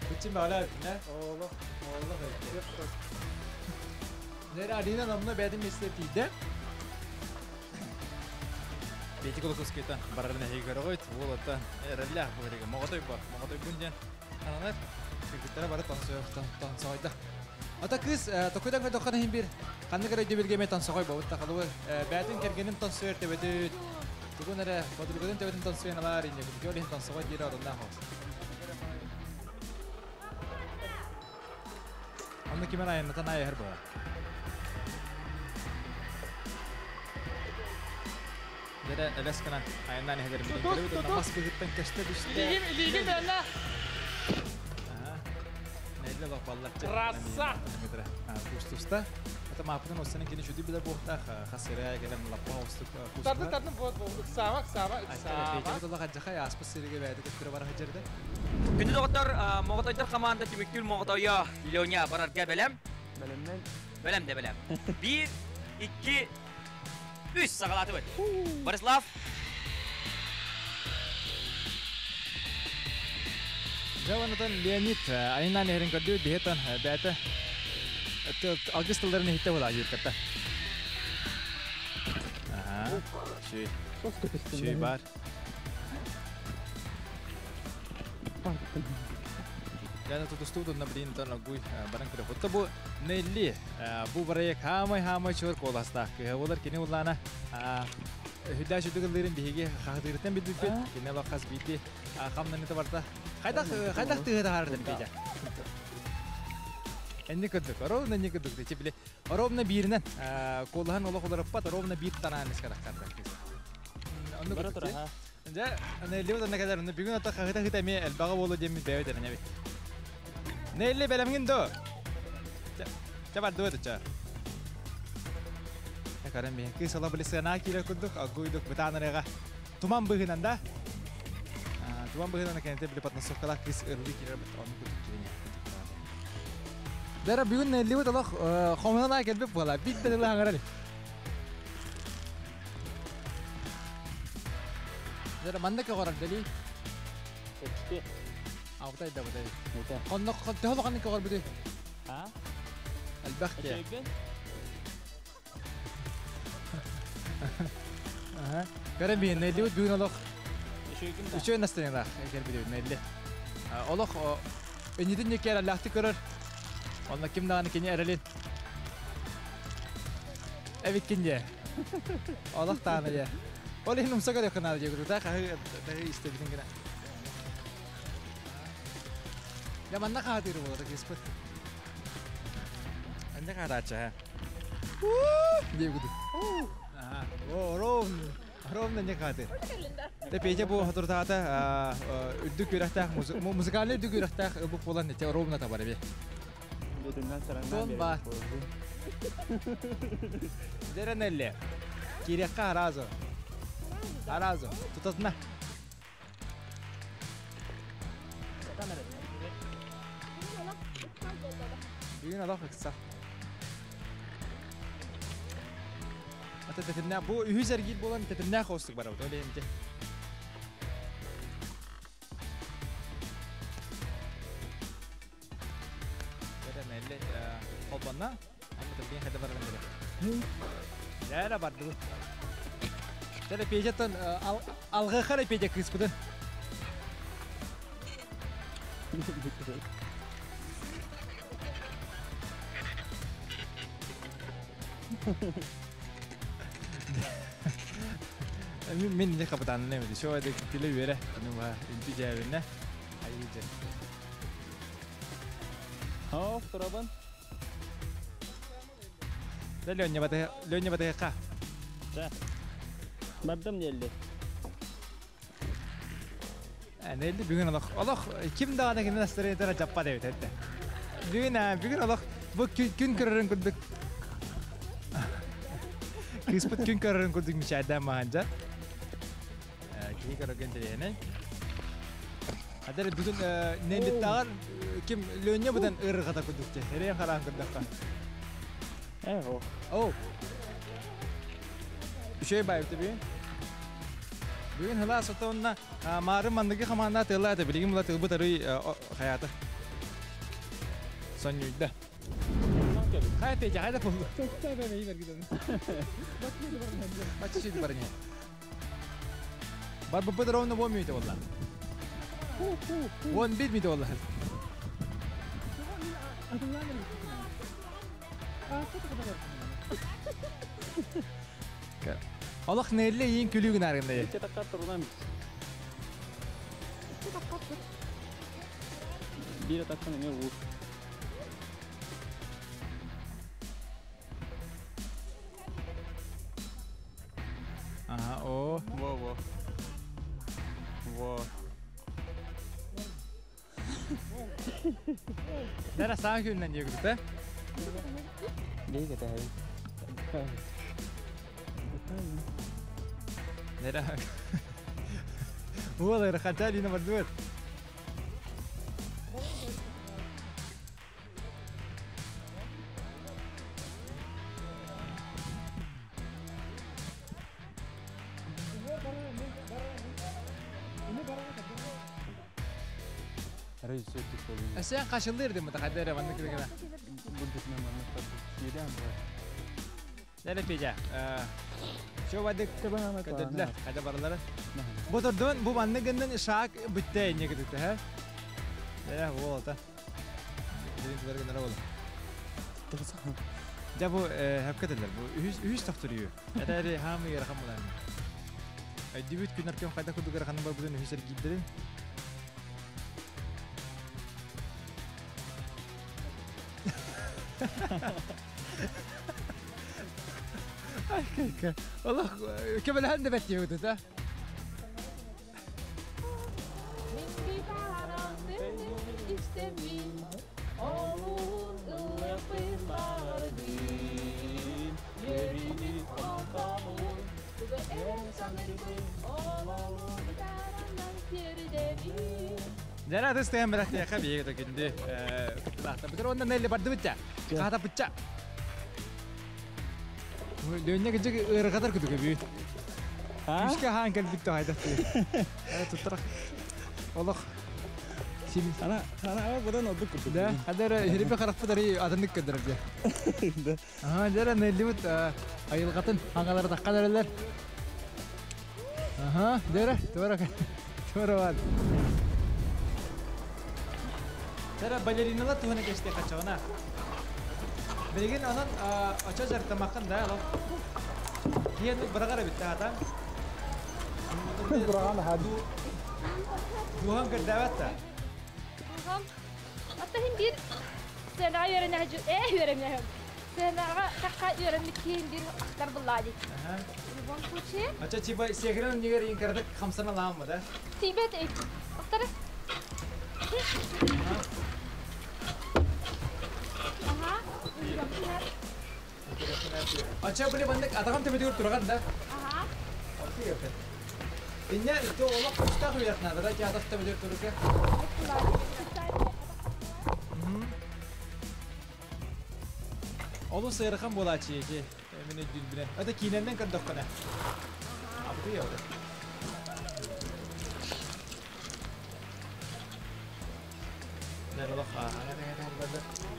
Быччым баҕала эбит, Ооло. Ооло Нere Алина намна бэйэтин миэстэтэ тиийдэ. Петя Кулаковскайтан барарын эһиги көрөҕүт. Уол оттон эрэллээх бу эригэ. Моҕотой бар. Моҕотойбун диэн ананар. Кыргыттара бары тонсойда. Ата кыз токуйдан көтөххөн иһин бир ханнык эрэ өйдөбүлгэ эмиэ тонсоҕой буолбут тахалыбы бээтин кэргэнин тонсуйар төбөтүт тугун эрэ подругатын төбөтүн тонсуйан алаар инне курдук ол иһин тонсоҕой диирэ оруннаах ол. Онно кимэн айаннатан айаһар буолар. Дэрэ элэс гынан айаннаан иһэлэр билин көрөбүт уонна мас быһыттан көстө түстэ. Илиигим, илиигим бэлэ. Нэллэ лох баллаччы. Трасса. Кустуста. Ата маапытын оссанын кини чуди билер буохтаах хас сирэ кэлэн лаппа оҕустук Тарды тарды вот бу ыксаама ыксаама ыксаама. Петя тула хаджахай ааспыт сиригэ бэйэтэ көттөрө бара сылдьарда. Күндү доҕоттор, Моҕотойдор команда түмүктүүр моҕотойо Леня барарга бэлэм. Бэлэмнэн. Бэлэм да бэлэм. Биир, икки, үс саҕалаатыбыт. Борислав. Дьэ онутан Леонид айынан иһэрин көрдүү биһитан бэйэтэ алгыс тылларын иһиттэ була юрката. Аха. Шүй. Шүй бар. Яна тутустуу блин тон огуй баран көрө. Хотта бу Нелли бу барайык хаамай хаамай чуор куоластаах кыһа болар кини улаана хүдää сүдүгүллэрин биһиги хаһытыырыттан билбиппит. Кини олох хас биирди хамнаныта барта. Хайдах хайдах тыһы тахаардан бейдэ. Энни кырдык, ровно энни кырдык. Дечи биле ровно бииринен куолаһан олох олоруппат, ровно биир танаан искарахтардар. Онну Бара тура ha. Дьэ, Нелли утанна кэлэр, онно бүгүн ата хаһыта хыта эмиэ элбэҕэ буолуо диэммит бэйэбит эрэнэбит. Нелли бэлэмҥин дуо? Чэ бардыбыт ыча. Каран биһин кыыс ола били сыанаа киирэр курдук, аггуйдук бытаан ырыаҕа. Туман быһыынан да? Туман быһыынан кэннитэ били подносовкалаах кыыс ырылыы киирэр бит, онну курдук киирэн Дара бүгүн Неллибит олох хомунан аа кэлбит буола. Бит да тылы хаҥарали. Дара манна көҕөрөр дели. Почти. Аутай да бутай. Онно төһө улаханнык көҕөрбүтүй? А? Элбэх дии. Көрөн биһин Неллибит бүгүн олох үчүгэй настроениялаах кэлбит Нелли. Олох иннитин диэки эрэллээхтик көрөр. Онно ким даҕаны кини эрэлин эбиккин дии. Олох таана дии. Ол иһин умса көрүөххэ наада дии курдук. Хаһы истэбитин гына. Я манна хаатыыры буолар кыыспыт. Анна хаатааччы ха. Дии курдук. О, ровно. Ровно не хаатыр. Те Петя бу хотуртаата үрдүк үрэхтээх музыкальный үрдүк үрэхтээх ылбык буолан ите ровно табар эби. Тон ба. Деренелле. Кириэххэ аразо. Аразо. Тутатына. Бүгүн олох ыкса. Ата тэтимнээх бу үһүс эргиир буолан тэтимнээх оостук барабыт. Ол иһин Деренелле холбонно. Аны билген хайда барарын биле. Дәрә бардыбыт. Дәрә Петяттан алгыхара Петя кыыспытын. Мин не капитанын эмedi. Шо эде тиле үөрэ. Аны ба үнтү жээбинне. Айы же. Хоо, турабын. Да Леня баты Леня баты ка. Да. Бардым Нелли. Нелли бүгүн олох олох ким даҕаны кини настроениетара жаппа дебит этте. Бүгүн бүгүн олох бу күн көрөрүн курдук. Кыыспыт күн көрөрүн курдук мичээдään маһанжа. Киһи көрөргөн тириэһинэй. Адер бүгүн Неллиттааҕар ким Леня быдан ырыгата курдук те. Эрээн хараан көрдөххө. Э, о. Оу. Үчүгэй баайбыт бүгүн. Бүгүн хыла сотонна маары манныгы хамаанна тыла это билигин була тылбыт арый хаята. Сонньуйда. Хай Петя, хайда болду. Бачы шүйді барыня. Бар бу ровно 10 минут болла. 11 минут болла. Олох нелле иин күлүгүн аргындай. Биир атактан эмиэ уу. Ага, о. Во, во. Во. Нера саа күннен диэгүтэ. Бейге тәһәй. Нера. Уол эрхача лина бардыбыт. Сен кашылыр дим мутахаддер ванны килгена. Нere пежа. Шо вадык кадыдлар, када баралары. Бу тордун бу манны гыннын шаак бүтте не кыдыкты, ха? Нere болта. Дирин тулар гыннара болду. Жа бу хапкетелер бу үһүс үһүс тохторую. Эдәри хамы ярахам булар. Дебют күннәр кем кайда күдүгәр ханым бар бүтән үһүсер гиддерин. والله كمل هند بتي ودته. Жара тыстыган бирахты яка биеге төкүндү. Кыттылаахта. Бутер онна нелли барды битча. Ката битча. Дөнне кежек ыргатар күтүгө бүй. Күшкә хаан кэлбит то хайдат. Туттарак. Олох. Сим. Ана, ана будан одук күтүк. Да, хадер хирипе караппы адыннык көдөрөп. Да. Ага, жара нелли бут айылгатын хангалар таккан. Ага, жара, тура. Тура бар. Тара балериналар туһана кеште качагына. Билген анан ача жартамакын да алып. Киен бырагара битте ата. Быраган хади. Духан кырдабатта. Духан. Ата хим бир сена үйренә жу э үйренә. Сенага такка үйренми кийин бир актар буллади. В любом случае. Ача чиба сегрен нигер инкардык хамсана ламы да. Тибет э. Актар. Ага. Ача биле бандык атагам төбөтүгөр турган да. Ага. Инне то олох кустак уятна да жатак төбөтүгөр турука. Олу сыйрхан болачы ки. Эмине дүлбүнө. Ата киненден кырдык кана. Абы яуда.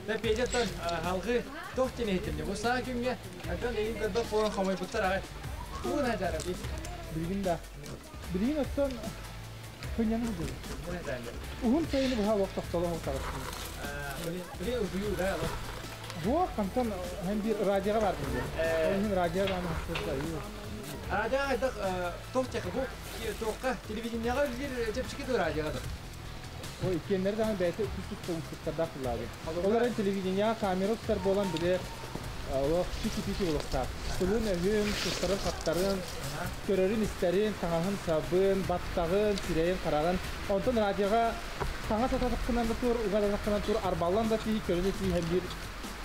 Да пежеттан халгы тохтен этимне. Бу саа күнгө атан эйин кырдык болон хамай буттар агай. Уна жара би. Билгин да. Билгин оттон күннән бу. Уһун сайыны бу хавак тохтоло хотагы. Били убью да. Бу кантан hem bir радиога бар бу. Onun радиога аны хастар. Радиога айдак тохтек бу тоққа телевидениега бир жепчики ду радиога. Ой, кеннер даһан бәйте күчүк тоңсуктарда кылады. Олар телевидение камера тутар болан биле олох шики-пики болуктар. Кулун өһүн, туттарын хаттарын, көрөрүн истерин, таңаһын сабын, баттагын, сирейин карагын. Онтон радиога таңа сататыккынан да тур, угаданаккынан тур, арбаллан да тии, көрүнө тии hem бир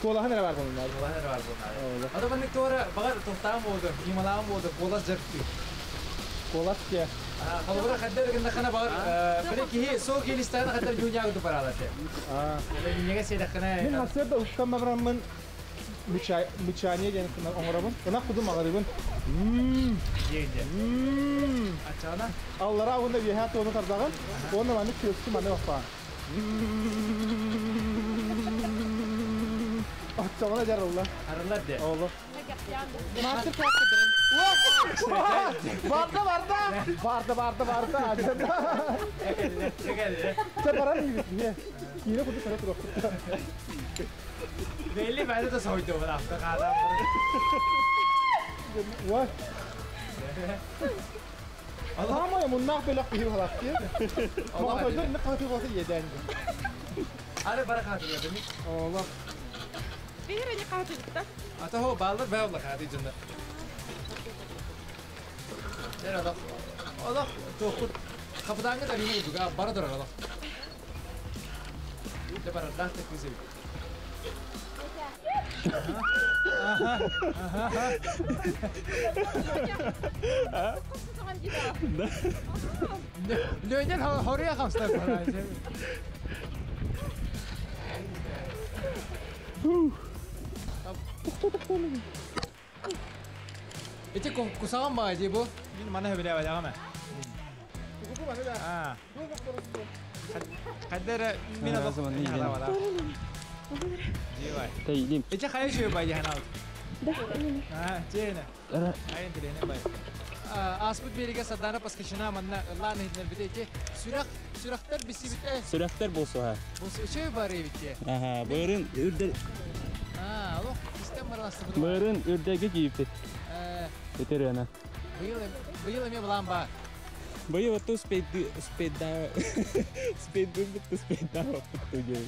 колаһын эре бар бунунар. Колаһын эре бар бунунар. Ада баннык туора багар тохтаан болду, ималаан болду, колас жыртты. Колас ке. Холобура хаддар гыннахана багар били киһи соо киилистаана хаддар жууньаагы тупараалате. Миннеге седаккана. Мин хасырда уккан бабраммын мычание диэн оҥоробун. Ынах кудум аҕарыбын. Ачаана. Аллара уонна үөһээ туону тардаҕын. Уонна маннык күөстү маны баппаан. Оччоҕуна жарылла. Арыллар де. Олу. Мастер класс кытырын. Барда барда. Барда барда барда. Чэ баран ийбит. Не. Кире куду көрө турук. Belli bende de soydu bu hafta kadar. What? Ama munnak böyle bir halak diye. Ama ne kadar olsa yeden. Arı bara katı yedim. Allah. Bir ne katı bitti. Ata ho ballar be Allah katı cında. Ne Allah. Allah tohut. Kapıdan kadar yine duga bara dur Allah. De bara da tek bizi. Лөнен хория хамстар бара. Эти кусаган ба ди бу. Мин мана биле бала гама. А. Кадер мин алла. Тейдим. Эти хай шуй бай ханал. А, чена. Айн тирене бай. Аспыт береге садана паскашына манна ланы хитнер бите сүрәк сүрәктер биси бите. Сүрәктер болсу ха. Болсу шуй бар бите. Аха, бырын үрдә. А, ало, систем барасы. Бырын үрдәге кийипти. Өтерена. Быйыл быйыл эме булан ба. Быйыл ту спейд спейда спейд бит спейда туге.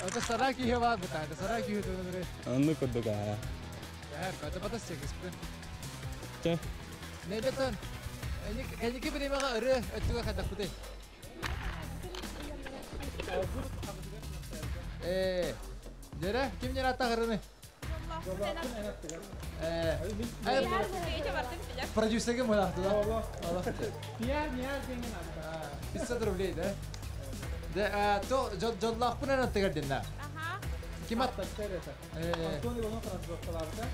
Это сараки хева бута, это сараки хе туне. Анны коддуга. Я, ката бата сегис. Чэ. Небетон. Эники биремага ыры өттүгө кадак бутей. Э, Дере, ким жер ата кырыны? Э, продюсерге мына да. Allah. Пиар, миар деген аты. 500 рублей, да? Да, то жоллах бuna аттыгар денна. Аха. Ким ат? Э. Антон Иванов транспортталабыта.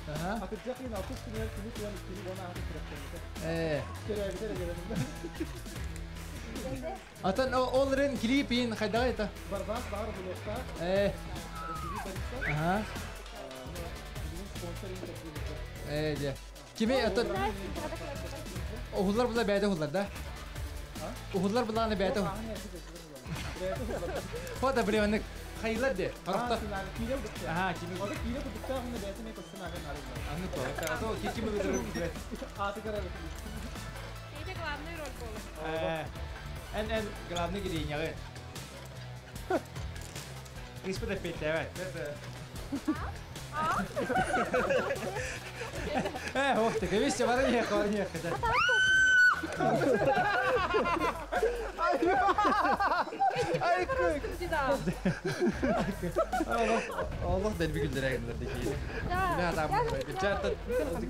Аха. Атыржак ин 60 күнер күнү туан иккини уона аты киректермите. Э. Керебите регелемде. Атын ол рен клипин хайдага это. Барбас бар булокта. Э. Аха. Спонсор Э, де. Кими атын Ухулар була бәйде хулар да. Ухулар була не бәйде. Хода биле хайылар де. Тарахта. Аха, кими. Ода кире кудукта хунна бәйде ме костен аген арыла. Анны то. То кими бедер. Аты карабы. Это главный роль был. Э. Эн эн главный героиня. Испыта петля, Э, ох ты, видите, бара не хор не Ай, как. Allah deli bir güldüre deki. Ne adam Чарта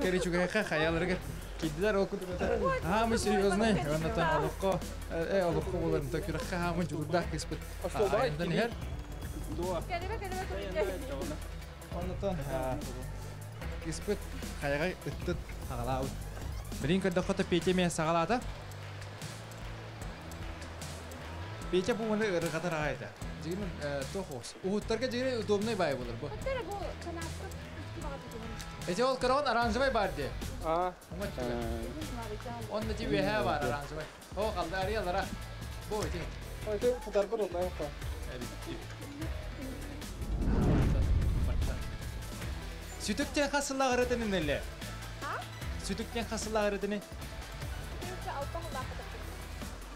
короче хаяларга кидилер окут. А мы серьезный, он там олохко, олохко болар, так юракка мы журдак кеспет. Айдан хер. Келеме келеме туруп. Онотон кеспет хаяга ыттыт хагалаут. Билин көрдөхөтө Петя мен сагалата. Петя бу муну ыргатар агайда. Жигин тохос. Уһуттарга жигин удобный бай болор бу. Оттара бу канапка Эти ол корон оранжевый бар де. А. Он на тебе бар оранжевый. О, қалды ариялара. Бу эти. Ой, фударбыр ондай апа. Сүтүктен хасыллагырытын неле? Сүтүктен хасыллагырытын.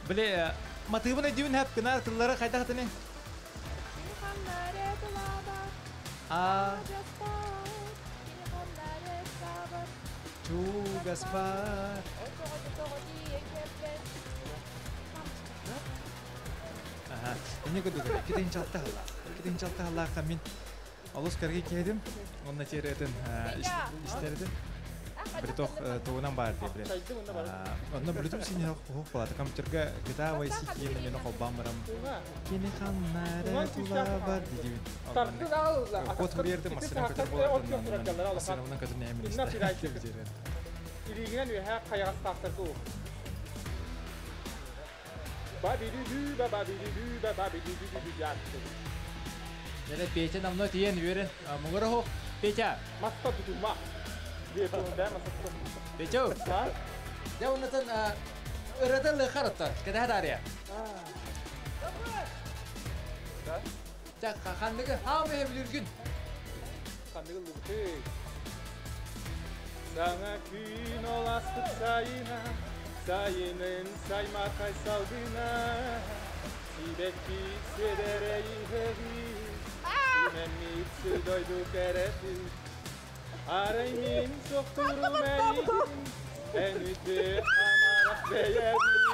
Биле, матыбын эдүүн хап кына тыллары кайда хатыны? А. Чугас бар. Аха. Эне көдүгө китин чалта хала. Китин чалта хала камин. Алыс кәрге келдим. Онна теретін истердим. Бір тоқ туынан бар деп білем. Онна білдім сен хоқ болады. Компьютерге GTA Vice City мені қолбан барам. Кені ханнары тула бар деймін. Код берді, масына көтер болады. Масына оның көтер нәмін істер. Илигинен үһә кайгас тактырды. Ба-би-ду-ду, ба-ба-би-ду-ду, ба-ба-би-ду-ду-ду ятты. Яла Петя намно тиен үйрен. Мугара хо Петя. Маста тутума. Петя. Я унатан ырытын лыхарытта. Кеде хадария. Ханныгы хаамы бүлүргүн. Ханныгы лыбыты. Саҥа күн ол аспыт сайына, сайынын саймархай салгына, сибэкки сиэдэрэй иһэҕи, симэммит сир дойду кэрэтин. Арай мин сохтурум эйигин, эн үтүө амарах бэйэбин.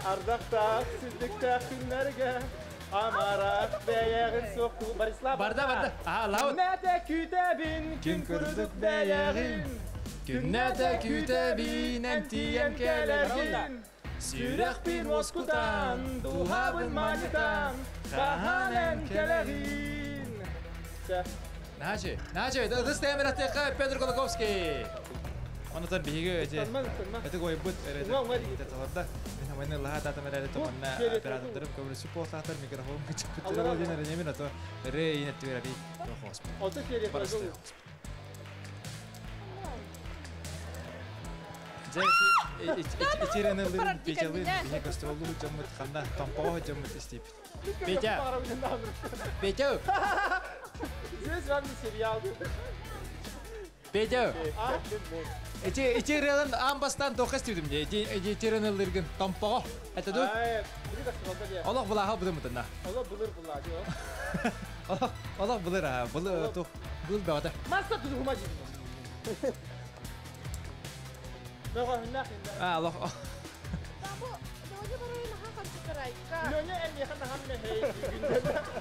Ардахтаах, силдиктээх күннэргэ амарах бэйэҕин суохтуу. Борислав. Барда, барда. Аха, лаут. Күннэтэ күүтэбин, күн курдук бэйэҕин. Күннэтэ күүтэбин, эн тиийэн кэлэргин. Сүрэхпин уоскутан, дууһабын манньытан, хаһан эн кэлэҕин. Начи, начи, ытыс тэмирэтиэхэ Петр Кулаковский. Онотон биһиги эти эти койбут эрэ таларда. Мен хамайны лаха татам эрэ томанна оператордарым көмөлөсү полтатар микрофон кычыппыттар ол ден эрэ ато ре инет түгәри тохос. Ото серия. Итиренеллерин печалын биһи гастролу жаммыт ханна тампоо жаммыт истип. Петя! Петя! Здесь вам не сериал. Петя! Эти итиренел амбастан тохас тидим де. Эти итиренеллерген тампоо. Это ду? Олох булаха будым мытына. Олох булыр була. Олох олох булыр а. Булыр тух бул бата. Масса тудума жидим. А, олох.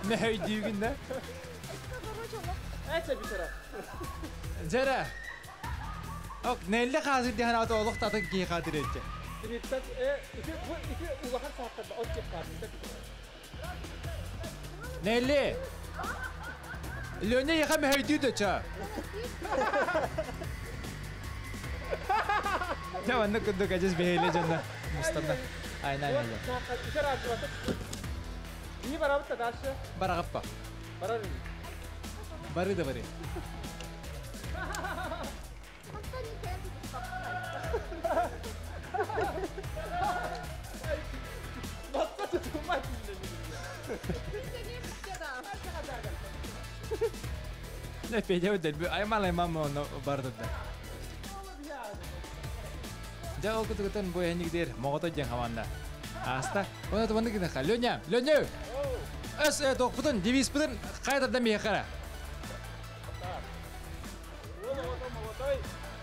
Мехей дүйгүндө. Жара. Ок, нелле хазыр дихан ато олох татын ки хатыр этче. Нелле. Леня яха мехей дүйдө ча. Я ванна курдук ажыс бехейле жонна. Мустанна. Айна айна. Не барабыт дальше. Барагаппа. Барары. Бары да бары. Не педя дел аймал аймам но барды да. Жа ол кутугутан бу эникдер могото жен хаманда. Аста, оны тубанды кина ха. Леня, Леня. Эс тохпутун, девиз путун кайдарда мехара.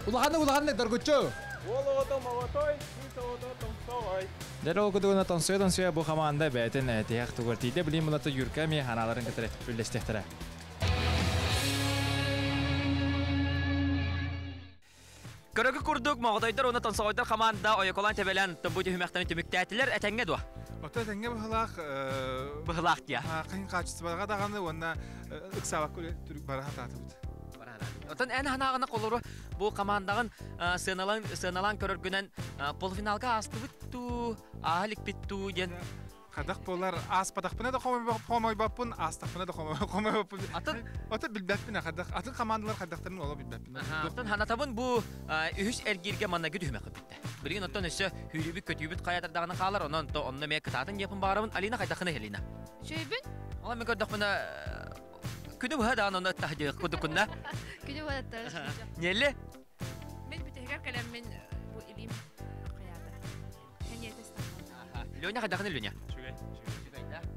Улаханы улаханы доргучу. Дәл ол кутугуна тонсуя тонсуя бу хаманда бәтен тиях тугар тиде билим булата юрка ми ханаларын кытыры үллестехтера. Көрөгү курдук моҕотойдор уонна тонсоҕойдор хамаанда ойоколан тэбэлэн тобу түһүмэхтэни түмүктээтилэр этэҥҥэ дуо? Ото этэҥҥэ быһылаах быһылаах дия. Кыһын хаачыстыбаҕа даҕаны уонна ыксаабакка түрүк бара хатаатыбыт. Отон эн ханааҕына колору бу командаҕын сыаналан сыаналаан көрөргүнэн полуфиналга аастыбыт туу, ааһа иликпит туу диэн Хадах болар аспатахпына да хомойбаппын, астахпына да хомойбаппын. Атын Ото билбэппин хадах. Атын командалар хадахтарын ола билбэппин. Оттон ханатабын бу үһүс эргииргэ манна күтүһүмэххэ бүттэ. Билигин оттон өссө хүүрүүбүт көтүүбүт хайатардаҕына хаалар, онон то онно мэ кытаатын диэпин баарабын. Алина хайдахына Алина. Шөйбүн? Ола мен көрдөхпүнэ күнү быһа даҕан онно тахдьык кудукунна. Күнү быһа тахдьык. Нелли? Мен бүтүһүгэр кэлэммин бу илим хаята. Леня хайдахына Леня.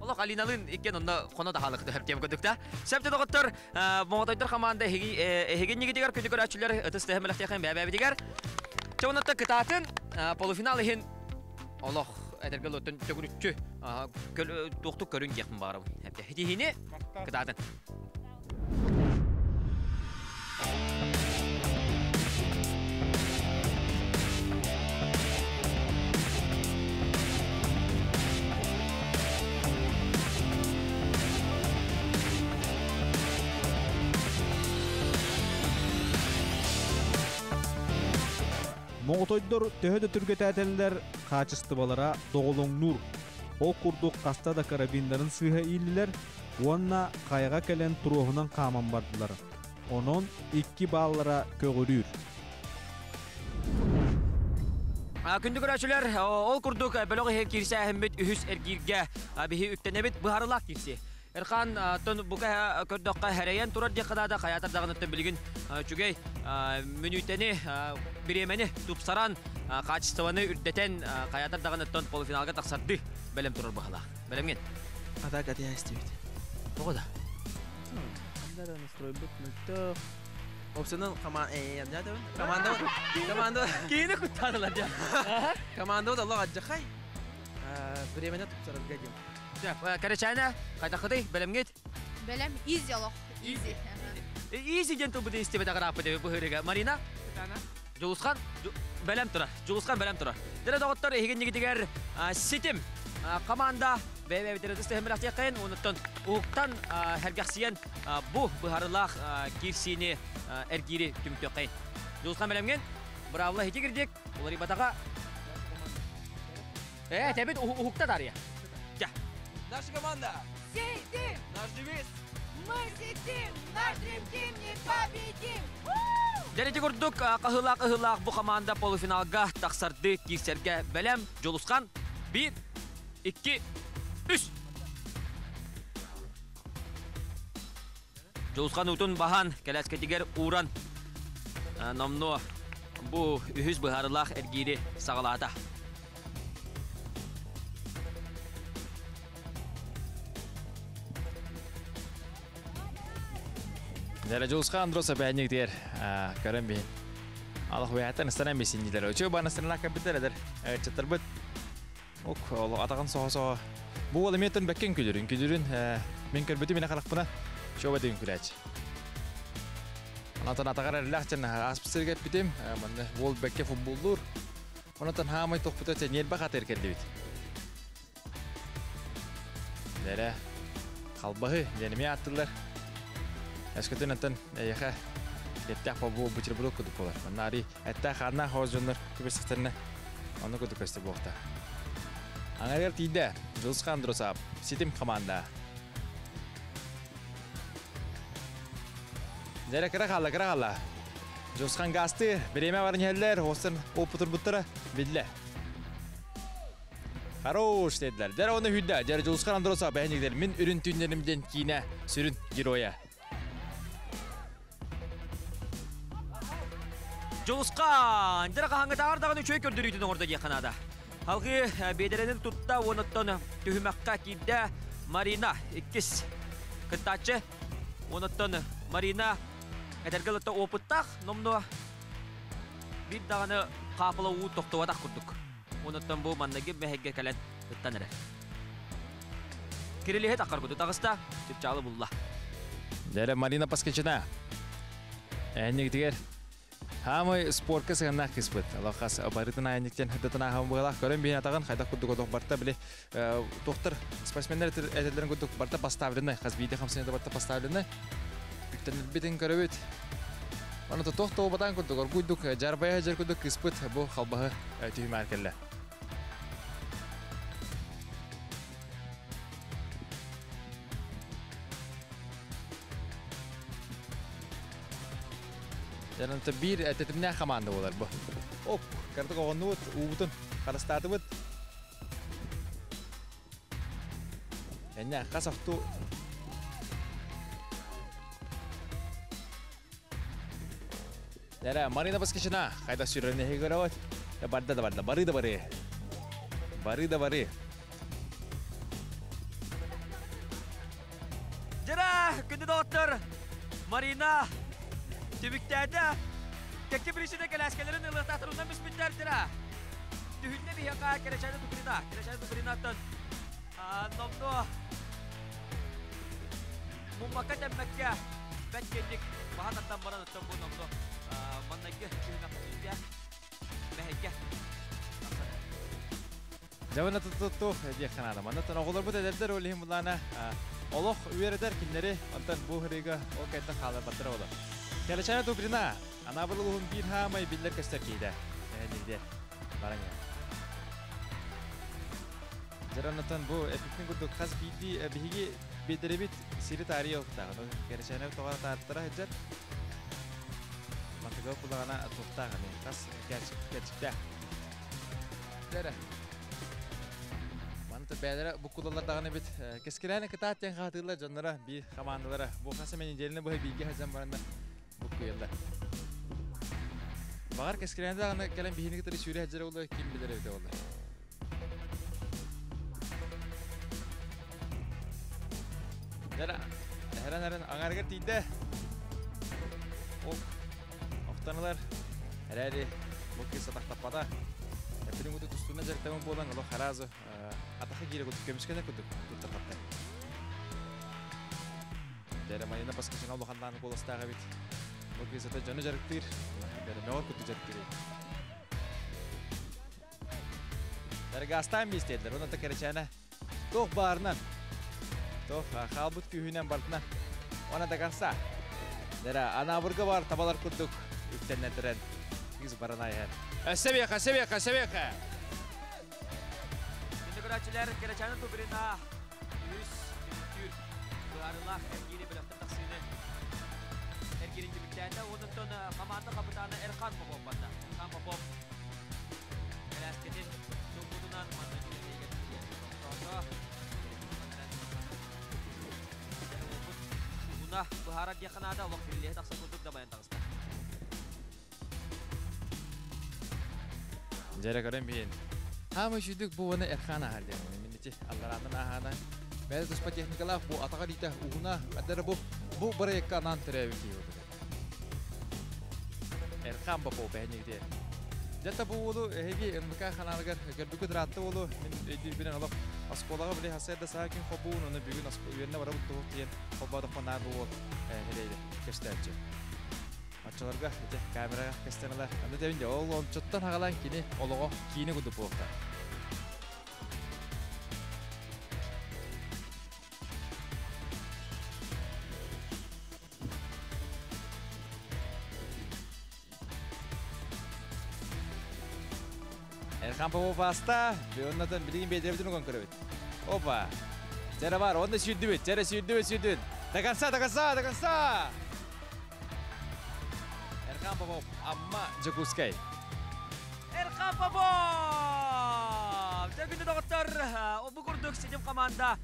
Олох Алиналын иккен онно хоно дахалык төһөп тем көдүктә. Сәпте доктор моңотойдор команда эһиги нигитигер күнү көрәчүләр ытыс төһөмөлөхтәхэн бәбәбитигер. Чоңнотта кытаатын полуфинал иһин олох эдерге лотын төгүрүччү туохтук көрүн диэхпин баарабын. Хәпте хитихини кытаатын. Моҕотойдор төһө да түргэтээтэллэр хаачыстыбалара доҕолоҥнуур. Ол курдук хаста да карабиннарын сыыһа ииллилэр уонна хайаҕа кэлэн туруоһунан хааман бардылар. Онон икки бааллара көҕүрүүр. Күндү көрөөчүлэр, ол курдук бөлөх иһин киирсээһиммит үһүс эргииргэ биһи үктэнэбит быһарылаах киирси. Эрхан тон бука көрдөххө хэрэйэн турар диэххэ да хайаатар даҕаны билигин үчүгэй мүнүүтэни бириэмэни тупсаран качествоны үрдэтэн хайаатар даҕаны полуфиналга тахсарды бэлэм турар быһалаах. Бэлэмҥин? Атака тиһэстибит. Тоҕо да? Анда настройбут мөлтөх. Опсанан команда команда команда Киини куттаатылар дьа. Команда Аллах аджахай. Временно тупсарарга диэн. Кэрэчээнэ, хайдаххытый, бэлэмҥит? Бэлэм, изи олох, изи. Изи диэн тылбыты истибэт аҕырааппыт эбит быһыырыга. Марина? Дьулусхан бэлэм турар. Дьулусхан бэлэм турар. Дэрэ доҕоттор, эһигиннигитигэр ситим команда бэйэ-бэйэбитин ытыс бэлэхтиэххэйин, онуттан уһуктан хэргэхсийэн бу быһарылаах киирсиини эргиири түмүктүөххэйин. Дьулусхан бэлэмҥин? Браво хити кирдик, уларыйбатаҕа. Э, тэбит уһукта тария. Жа. Наша команда! Ситим! Наш девиз! Мы ситим! Наш Dream Team непобедим! Дэрити курдук каһылаах-ыһылаах бу команда полуфиналга тахсарды киирсэргэ бэлэм. Дьулусхан 1, 2, 3. Дьулусхан утун баһан, кэлээскэтигэр ууран номнуо бу үһүс быһаарылаах эргиири саҕалаата. Дәрә Жулсқа Андрос әбәнник дер көрөн бин. Аллах вәһәтен ыстана месин дилер. Өчө банастырна капитал эдер. Чаттарбыт. Ок, ол атаган соға-соға. Бу ол эмиэтен бәккен күлүрүн, күлүрүн мен көрбүтүм мене каракпына. Чоба деген күләч. Анатан атагар эрләх чын аспсырга битим. Манна ол бәкке футболлур. Онотон хаамай тохпута чен нерба хатыр келдибит. Дәрә халбаһы денеме аттылар. Эскөтөн аттан эйэхэ кеттэх бу бутерброд кудук болар. Манна ари әттә ханна хозжоннор түбесихтерне оны кудук көстө буохта. Аңаргар тиийдэ Дьулусхан Андросап ситим команда. Дәрә кыра халла, кыра халла. Дьулусхан гасты, биреме бар ньэллэр, хостан опутурбуттара биллэ. Хорош dediler. Дәрә оны хүдді. Дәрә Дьулусхан Андросап бәһнигдер мин үрүн түүннеримден киинэ сүрүн героя. Дьулусхан, дәрә хаһаҥҥа таар даҕаны үчүгэй көрдөрүүтүн оҥордо диэххэ наада. Халгыы биэдэрэнин тутта уонуттан түһүмэххэ киирдэ Марина иккис кыттааччы. Уонуттан Марина этэргэ ылытта опыттаах номнуо биир даҕаны хаапыла уу тохтубатах курдук. Уонуттан бу манныгы мэһэйгэ кэлэн ыттан эрэр. Кирилиһи таххар куту таҕыста, чыпчаалы булла. Дәрә Марина Паскачина. Әннигитигер Хамай спортка сыганнах кыспыт. Аллахас барытын айниктен хыдытын ахам бугалах көрөн бин атагын хайда курдук одох барта биле доктор спортсмендер этелерин курдук барта поставлены хас биде хамсыны барта поставлены. Бүктен битин көрөбүт. Аны тохто батан курдук оргуйдук жарбая жер курдук кыспыт бу халбаһы түймәр келле. Жанымта бир тетимне команда болар бу. Оп, картык оғынуыт, уыбытын, қарастатыбыт. Әне, қас ақту. Дәрі, Марина Баскачина, қайда сүйріне хегірауат. Барда да барда, бары да бары. Бары да бары. Жара, күнді доғыттыр. Марина түбүктээдэ кэкки биришине кэлээскэлэрин ылыахтаатырынан бүспүттэр тира. Түһүннэ биһиэхэ Кэрэчээнэ Туприна, Кэрэчээнэ Тупринаттан номнуо муммакка тэммэккэ бэт кэнник баһан аттан баран оттон бу номнуо маннайгы түһүмэххэ киирдэ мэһэйгэ. Жабына туттух диэх канада. Манна оҕолор бу эдэрдэр ол иһин булаана олох үөрэтэр киннери онтон бу хырыга ол кайта хаалар баттара олор. Кэлэчээнэ Туприна Анаабыр улуһун биир хаамай биллэр көстөр киһитэ. Эһэннигдер. Баран я. Жаранатан бу эпиктин курдук хас биирдии биһиги биэдэрибит сири таарыйа оттаах. Кэлэчээнэ тоҕо тааттара сылдьар. Мантыга кулаҕана туохтаах аны хас кэрчиктээх. Дәрі. Манта бәлері буккулалар дағаны бит. Кескіләні кытаат тен қатылар жоннара би командалара. Бу хаса мен неделені бұхы биге хазан барында буккуялар. Бағар кескіләні дағаны кәлем бихini кытыры сүйре хаджара олы ким билер бите олы. Дәрі, әрен әрен аңаргар тиді. Ок, оқтанылар. Әрәри, бұл кез сатақтаппада. Әппінің өті тұстуына жарықтамын болан, олы харазы атақы кейлі күтіп көміскені күтіп тұттыр қапты. Дәрі Марина Паскашина улаханнан колостағы бит. Бұл кез ата жаны жарықтыр. Дәрі меғыр күтіп жарықтыр. Дәрі гастан бестеділер. Оны та тоқ барынан. Тоқ қалбыт күйінен бартына. Оны да конца. Дәрі анабырғы бар табалар күттік. Үктеннен Кіз барана аяр. Себеха, себеха, себеха. Şimdi көрәчілер Керечәнің түбіріна үс түр бұғарылақ әргері біліқті тақсыны әргері түбіктәді. Онытын команда капитаны Эрхан Попов барды. Эрхан Попов кәрәскенін туғудынан манна Уна бұхара диақанада олық білілі тақса күрдік дабаян тағысты. Жара көрем бейін. Хамы шүйдік бұ оны Эрхан ахалде. Миннече Алларанын ахана. Бәлі тұспа техникалақ бұ атаға дейті уғына. Әдері бұ бұ бір еккі анан түрәбі кейі өтті. Эрхан Попов бәйнегде. Жата бұ олу әйге НВК ханалығар көрбүкү дыратты олу. Мен өйдір бірін олық Асколаға біле хасайда сағын қобуын, оны бүгін үйеріне бара бұтты тиен қолбады қонар бұл хелейді көстәтчі. Матчаларга ите камераға көстәнелер. Анда дәвинде ол ончоттан хагалан кини олого кийини кудуп болуқта. Эрхан Попов аста, бионнатан билигин бедербитин уган көрөбүт. Опа. Жара бар, онда сүйдүбүт, жара сүйдүбүт, сүйдүбүт. До конца, до конца, до конца. Эрхан Попов, амма Жакускай. Эрхан Попов! Төгүндө доғыттар, бу курдук сидим команда.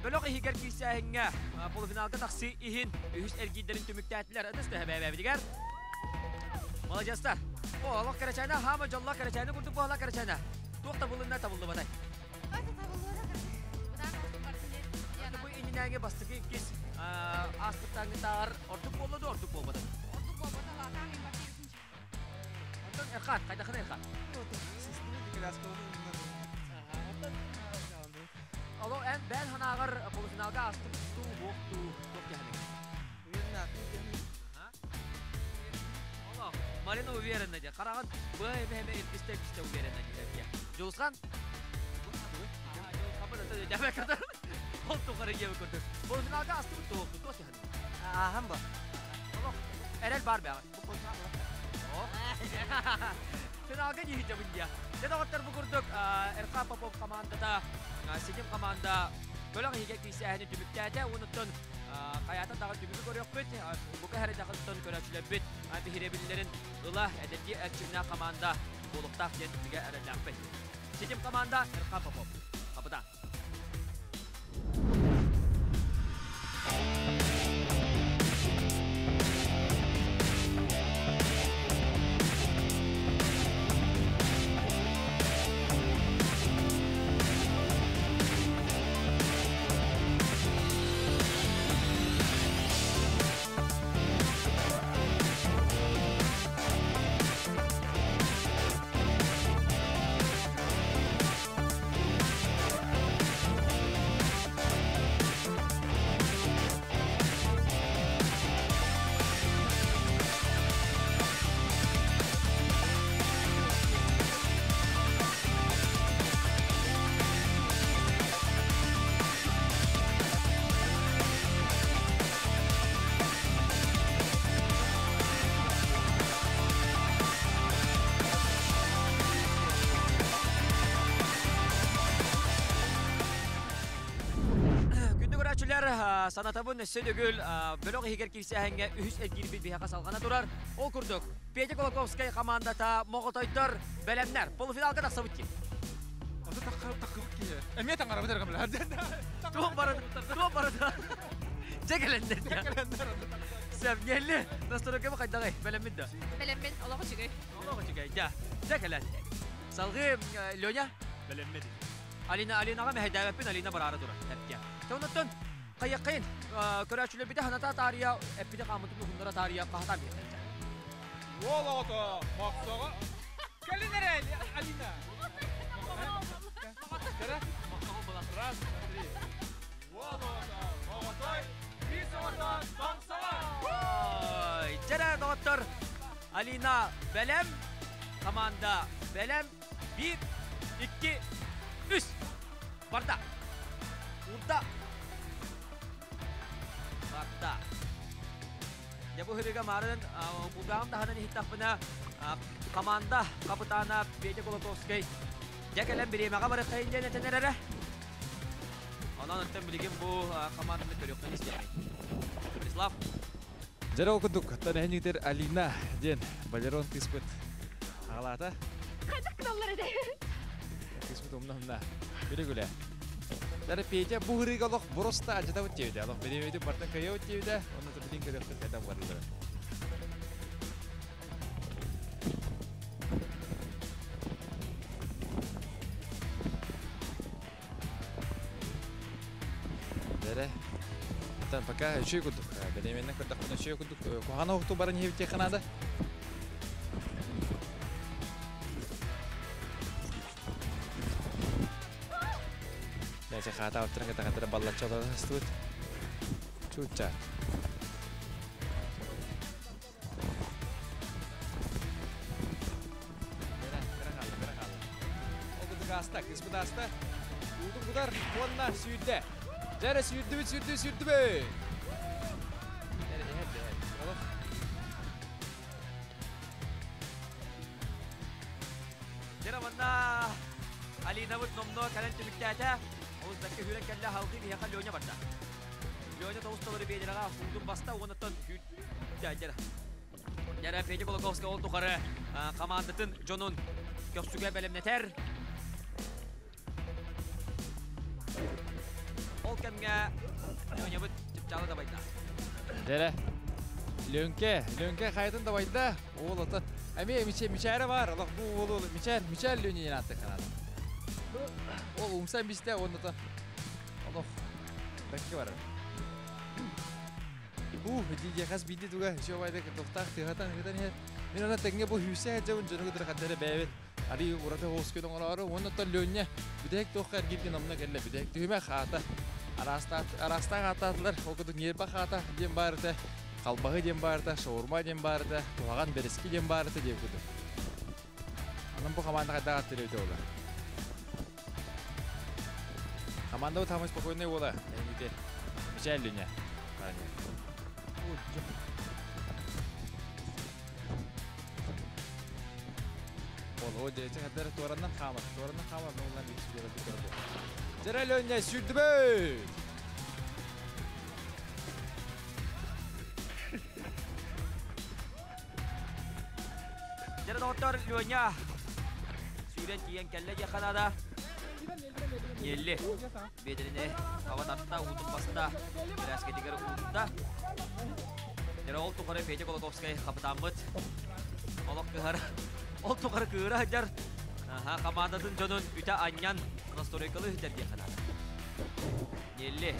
Бөлөк ихигер кийсәһиңгә полуфиналга тақсы ихин үһүс эргидерин түмүктәтилер. Ыдысты хәбәбә Молодецтар. О, Аллах карачайна, хама жолла карачайна, курдук бу Аллах карачайна. Туақта булынна табылды бадай. Бу ининәге бастыгы кис аспыттаңы таар ордук болду, ордук болбады. Ордук болбады, латан мен бакырсынчы. Онтон Эрхан, кайдахын Эрхан? Алло, эн бен ханагар полуфиналга астык ту бокту топ яхны. Марина уверена де. Қараған б м писте писте уверена де. Жолысқан? Жолысқан бір дәмә кірді. Ол тоқары ебі көрді. Полуфиналга астык ту бокту топ яхны. Ахам ба. Алло, эрел бар бә. Финалга не хиджабын я. Деді оттар бу көрдік. РК Попов командада, Сидим команда бөлөк хиге кийсәһини түбүктәтә, онуттан каятан дагы түбүгү көрөкпүт, бука хәрә жакынтан көрөчүлөр бит, бихиребиллерин ыла әдәти әрчимнә команда болуктак ден биге әрәләппит. Сидим команда РК Попов. Капыдан. Санатабын сөдөгүл бөлөк ихигер кирсәһәңгә үһүс элгирбит биһака салгана турар. Ол курдук. Петя Колоковскай командата Моготойдор бэлэмнэр полуфиналга тахсабыт. Таққыбыт киһи. Эмиэ таҥарабыт эрэ кэмлэр. Туох барыта, туох барыта. Дьэ кэлэннэр. Сөп, нелли. Настройкабы хайдагай, бэлэммит да? Бэлэммин, олох үчүгэй. Олох үчүгэй, дьэ. Дьэ кэлэн. Салгыы Леня? Бэлэммит. Алина, Алинаҕа мэһэйдээбэппин, Алина бараары турар. Эпке. Оннуттан хайаккайын көрөөччүлэрбите ханата таарыйа, эппити хаамытын уһуннара таарыйа хаһатан биэрдэ. Уол оҕото мохсоҕо. Кэлин эрэ, Алина. Раз, два, три. Уол оҕото, оҕотой, биир оҕото, тоҥсоҕой. Ой, дьэрэ, доҕоттор, Алина бэлэм, команда бэлэм. Биир, икки, үс. Барда. Урда. Барда. Дьэ бу хырыга марын кулгааҕым таһынан иһиттэхпинэ команда капитана Петя Кулаковскай дьэ кэлэн бириэмэҕэ барыаххайын диэн этэн эрэрэ. Онон оттон билигин бу команданы көрүөххүн истиэххин. Владислав. Дьэ ол курдук, оттон эһинигитер Алина диэн Валерон кыыспыт аҕалаата. Хайдах гыналлар этэй? Кыыспыт умна-умна. Күлэ-күлэ. Дары Петя бу хырыыга олох бороста алдьатабыт диэбитэ. Олох бириэмэбитин бартан кыайабыт диэбитэ. Онно билин көрүөхпүт хайдах барыллара. Дэрэ. Оттон пока үчүгэй курдук. Бэлиэмэннэн көрдөхпүнэ үчүгэй курдук. Куһаҕан оһукту баран иһэбит наада. Дәсе хаата оттыран кытахатыра баллачча олорон астыбыт. Чуучча. Аста, кыспыт аста. Уутун кутар, уонна сүүрдэ. Дьэрэ сүүрдүбүт, сүүрдүбүт, сүүрдүбүт. Дьэрэ, иһэр, иһэр. Олох. Дьэрэ манна Алинабыт номнуо кэлэн түмүктээтэ. Олус бэккэ сүүрэн кэллэ, халгыы биһиэхэ Леня барда. Леня тоҕус толору биэдэрэҕэ уутун баста, уоннаттан сүүрдэ. Дьэрэ. Дьэрэ Петя Кулаковскай ол тухары командатын дьонун көхсүгэ бэлэмнэтэр. Ол кэмҥэ Ленябыт чыпчаалы дабайда. Дьэрэ. Лөҥкө, Лөҥкө хайатын дабайда. Уол ото эмиэ мичээрэ бар. Олох бу уолу мичээр, мичээр Лөҥө ааттык канада. Ол умсан бисте онното. Олох бэкке барар. Уу, дии хас биирдии туга еще байдак тохтаах тыһатан ыытан иһэр. Мин ана тэҥҥэ бу хүүсэ дьабын дьону кытары хаддара бэйэбит. Ари ураты хоскүн оҥороору уонна оттон Лөнньэ бүтэһик туохха эргилгин онно кэллэ бүтэһик түһүмэх хаата. Араастаах ааттаатылар, ол курдук ньиэрбэ хаата диэн баарыта, халбаһы диэн баарыта, шаурма диэн баарыта, куһаҕан бэрэски диэн баарыта диэн курдук. Онон бу команда хайдах аттыыр эбитэ буолла. Команда вот самый спокойный буола. Эһигити. Мичээл Лүнэ. Ол дьэ хаддар туораннан хаамар, туораннан хаамар, ноллан бик сүрдэ бик бу. Дьэрэ Лүнэ сүрдүбүт! Дьэрэ доҕоттор Леня сүүрэн тиийэн кэллэ диэххэ наада. Елли биэдэрини хаба тарта, уутун баста, кэрээскэтигэр уурда. Дьэрэ ол тухары Петя Кулаковскай хапытааммыт. Олох кыһар. Ол тухары кыыра сылдьар. Аха, командатын дьонун үтэ анньан настройкалы сылдьар диэххэ наада. Нелли.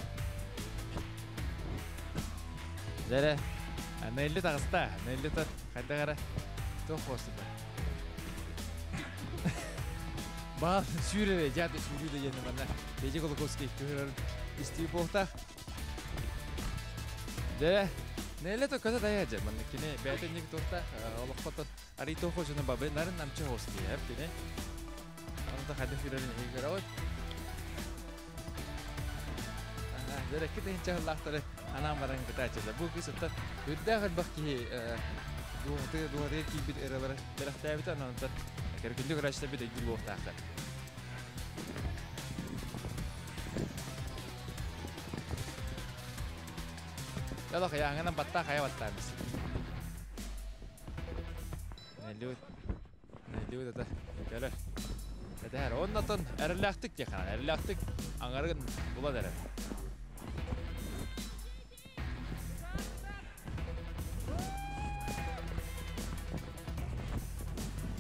Дьэрэ, Нелли таҕыста, Нелли та хайдах эрэ туох буолсута. Баал сүүрэрэ, дьааты сүүрүү да диэн манна Петя Кулаковский кыһырарын истии буолтаах. Дьэрэ, Нелли то көтө дайа дьэ, манна кини бэйэтэ ник туохтаах олоххотон арый туох хочуна бабы нарын намчы хоски эп кини. Аны да хайдах сүүрэрин эһиги көрөҕүт. Дьэрэ, кити хыллаахтары анаан баран кытааччылар. Бу кыыс оттон үрдээх элбэх киһи дууһатыгар дууһатыгар киирбит ыралары бэлэхтээбитэ, онон оттон кэргүндүк көрөөччүлэрбит өйдүүр буолуохтаахтар. Ялох яңынан баттаа хайа баттаа бис. Неллиут. Неллиут это. Кэлэр. Кэтэһэр. Оннотон эрэллээхтик диэххэ, эрэллээхтик аҥарын булан эрэр.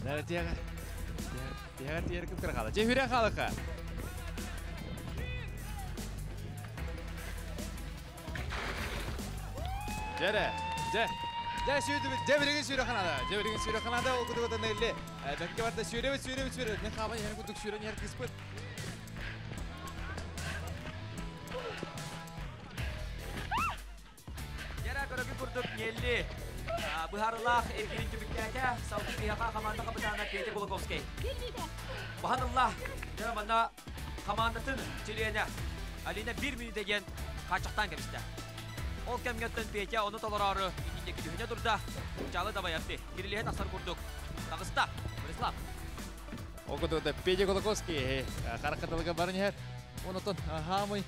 Нэрэ тиэҕэр. Тиэҕэр тиэҕэр кым кыра хаала. Чэ хүрэ хаалаха. Дьэрэ, дьэ. Дьэ сүүрдүбүт, дьэ билигин сүүрэ ханада. Дьэ билигин сүүрэ ханада, ол кудук отон элли. Бэкке барда сүүрэбит, сүүрэбит, сүүрэбит. Мен хааман иһэн кудук сүүрэн иһэр кыыспыт. Дьэрэ көрөбү курдук Нелли быһаарылаах эргирин түмүктээтэ. Салгыы биһиэхэ команда капитана Петя Кулаковский. Баһан ылла. Дьэ манна командатын чилиэнэ Алина бир мүнүүтэ диэн хааччахтаан кэбистэ. Ол кэмҥэттэн Петя ону толороору инники түһүнэ турда. Чалы дабайарты. Кирилиһэ тахсар курдук. Таҕыста. Борислав. Ол курдук Петя Кулаковский харахатылыга баран иһэр. Онотон хаамый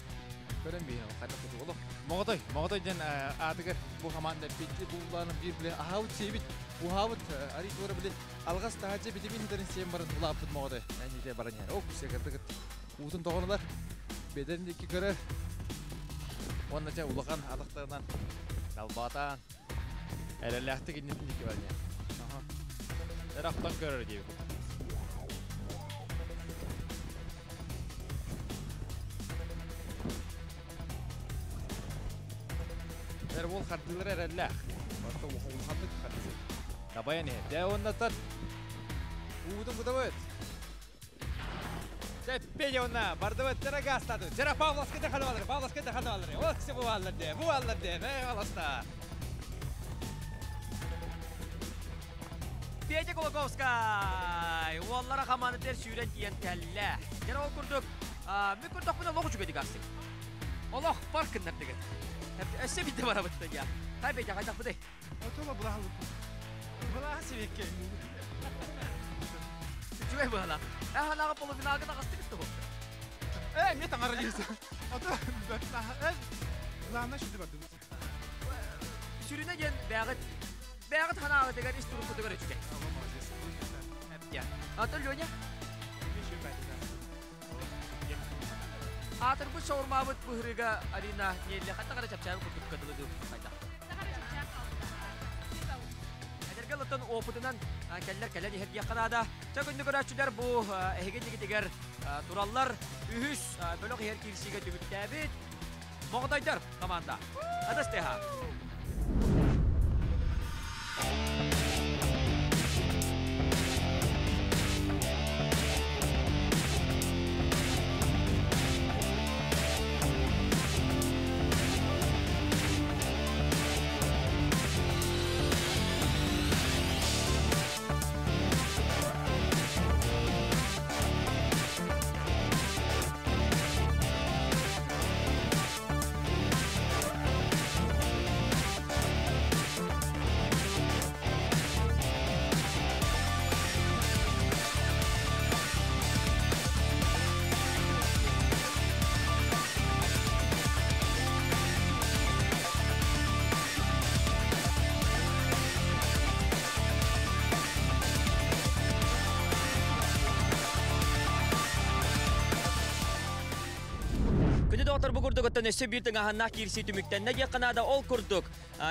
көрөн биһин хайдах курдук олох. Моҕотой, Моҕотой диэн аатыгар бу команда Петя буллаанын биир биле аһаабыт сиэбит, уһаабыт арый туора биле алҕас таһаджа битимин хитэрин сиэн баран улааппыт Моҕотой. Әнните баран иһэр. О, күсэ уутун тоҕонулар. Бедерин дикки көрөр. Уонна чэ улахан атахтарынан далбаатаан эрэллээхтик иннитин дикки баран иһэр. Эрахтан көрөр диэбит. Эрбол хардыылар эрэллээх. Барыта улаханнык хардыы. Дабайан иһэр. Дэ уоннатар. Уутун кутабыт. Петя онна бардыбыт тера гастады. Тера Павловска да халалар, Павловска да халалар. Ол кisi бу аллар де, бу аллар де. Мэ аласта. Петя Кулаковскай! Уоллара хамаанытер сүүрэн тиийэн кэллэ. Дьэ ол курдук, мен көрдөхпүнэ олох үчүгэйдик астык. Олох бар кыннар деген. Өссө битте барабыт да я. Хай Петя, хайдахпытай? Отума булаха Булаха сибикке. Үчүгэй быһала. Э, полуфиналга тагыстык истэ Э, мен таңара дейсің. Ото, э, лаана шүді барды. Сүрүнэ диэн бэҕит бэҕит ханаалытыгар ис туруккутугар үчүгэй. Я. Ато Леня? Аатырбыт шаурмабыт быһырыга Арина Нелли хатта қара чапчаабы курдук кадылыды хайда. Эдерге лыттан опытынан кэллэр кэлэн иһэрдиэх канада. Ча күндү көрөөччүлэр бу эһигин дигитигэр тураллар үһүс бөлөх иһэр киирсиигэ түмүктээбит. Моҕотойдор команда. Адастеха. Күнү доҕоттор бу курдук өссө биир тыҥаһаннаах киирсии түмүктэннэ диэххэ наада. Ол курдук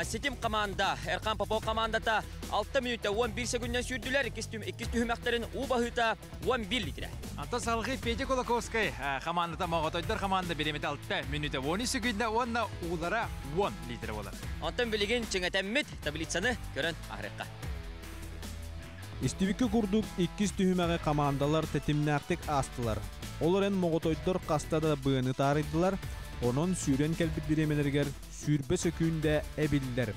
Ситим команда, Эрхан Попов командата 6 мүнүүттэ 11 секундтан сүүрдүлэр, иккис түһүмэхтэрин уу баһыыта 11 литре. Антон салгыы Петя Кулаковскай командата Моҕотойдор команда бириэмэтэ 6 мүнүүтэ 10 секундта уонна уулара 10 литр болар. Онтон билигин чиҥэтэммит таблицаны көрөн аһарыахха. Истибикки курдук иккис түһүмэҕи командалар тэтимнээхтик аастылар. Ол эрэн моҕотойдор хаста да быаны таарыйдылар, онон сүүрэн кэлбит бириэмэлэригэр сүүрбэ сөкүүндэ эбиллэр.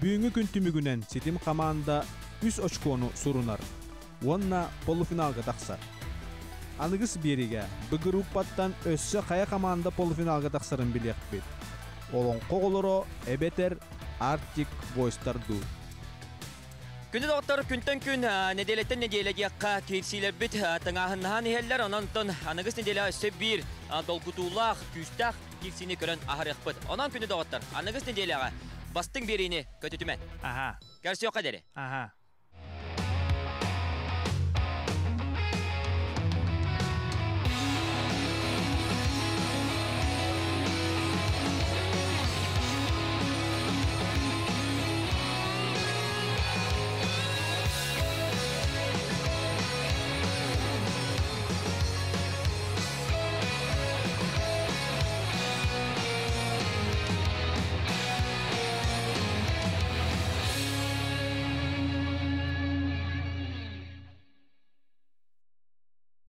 Бүгүҥҥү күн түмүгүнэн Ситим команда үс очкону сурунар уонна полуфиналга тахсар. Аныгыс биэригэ бу группаттан өссө хайа команда полуфиналга тахсарын билиэхпит. Олоҥхо оҕолоро эбэтэр Arctic Voice-тар дуу. Күндү доҕоттор, күнтэн күн, нэдиэлэттэн нэдиэлэ диэххэ киирсиилэрбит тыҥааһыннаһан иһэллэр. Онон аныгыс нэдиэлэ өссө биир долгутуулаах, күүстээх киирсиини көрөн аһарыахпыт. Онон күндү доҕоттор, аныгыс нэдиэлэҕэ бастыҥ биэриини көтүтүмэн. Аха. Көрсүөххэ диэри. Аха.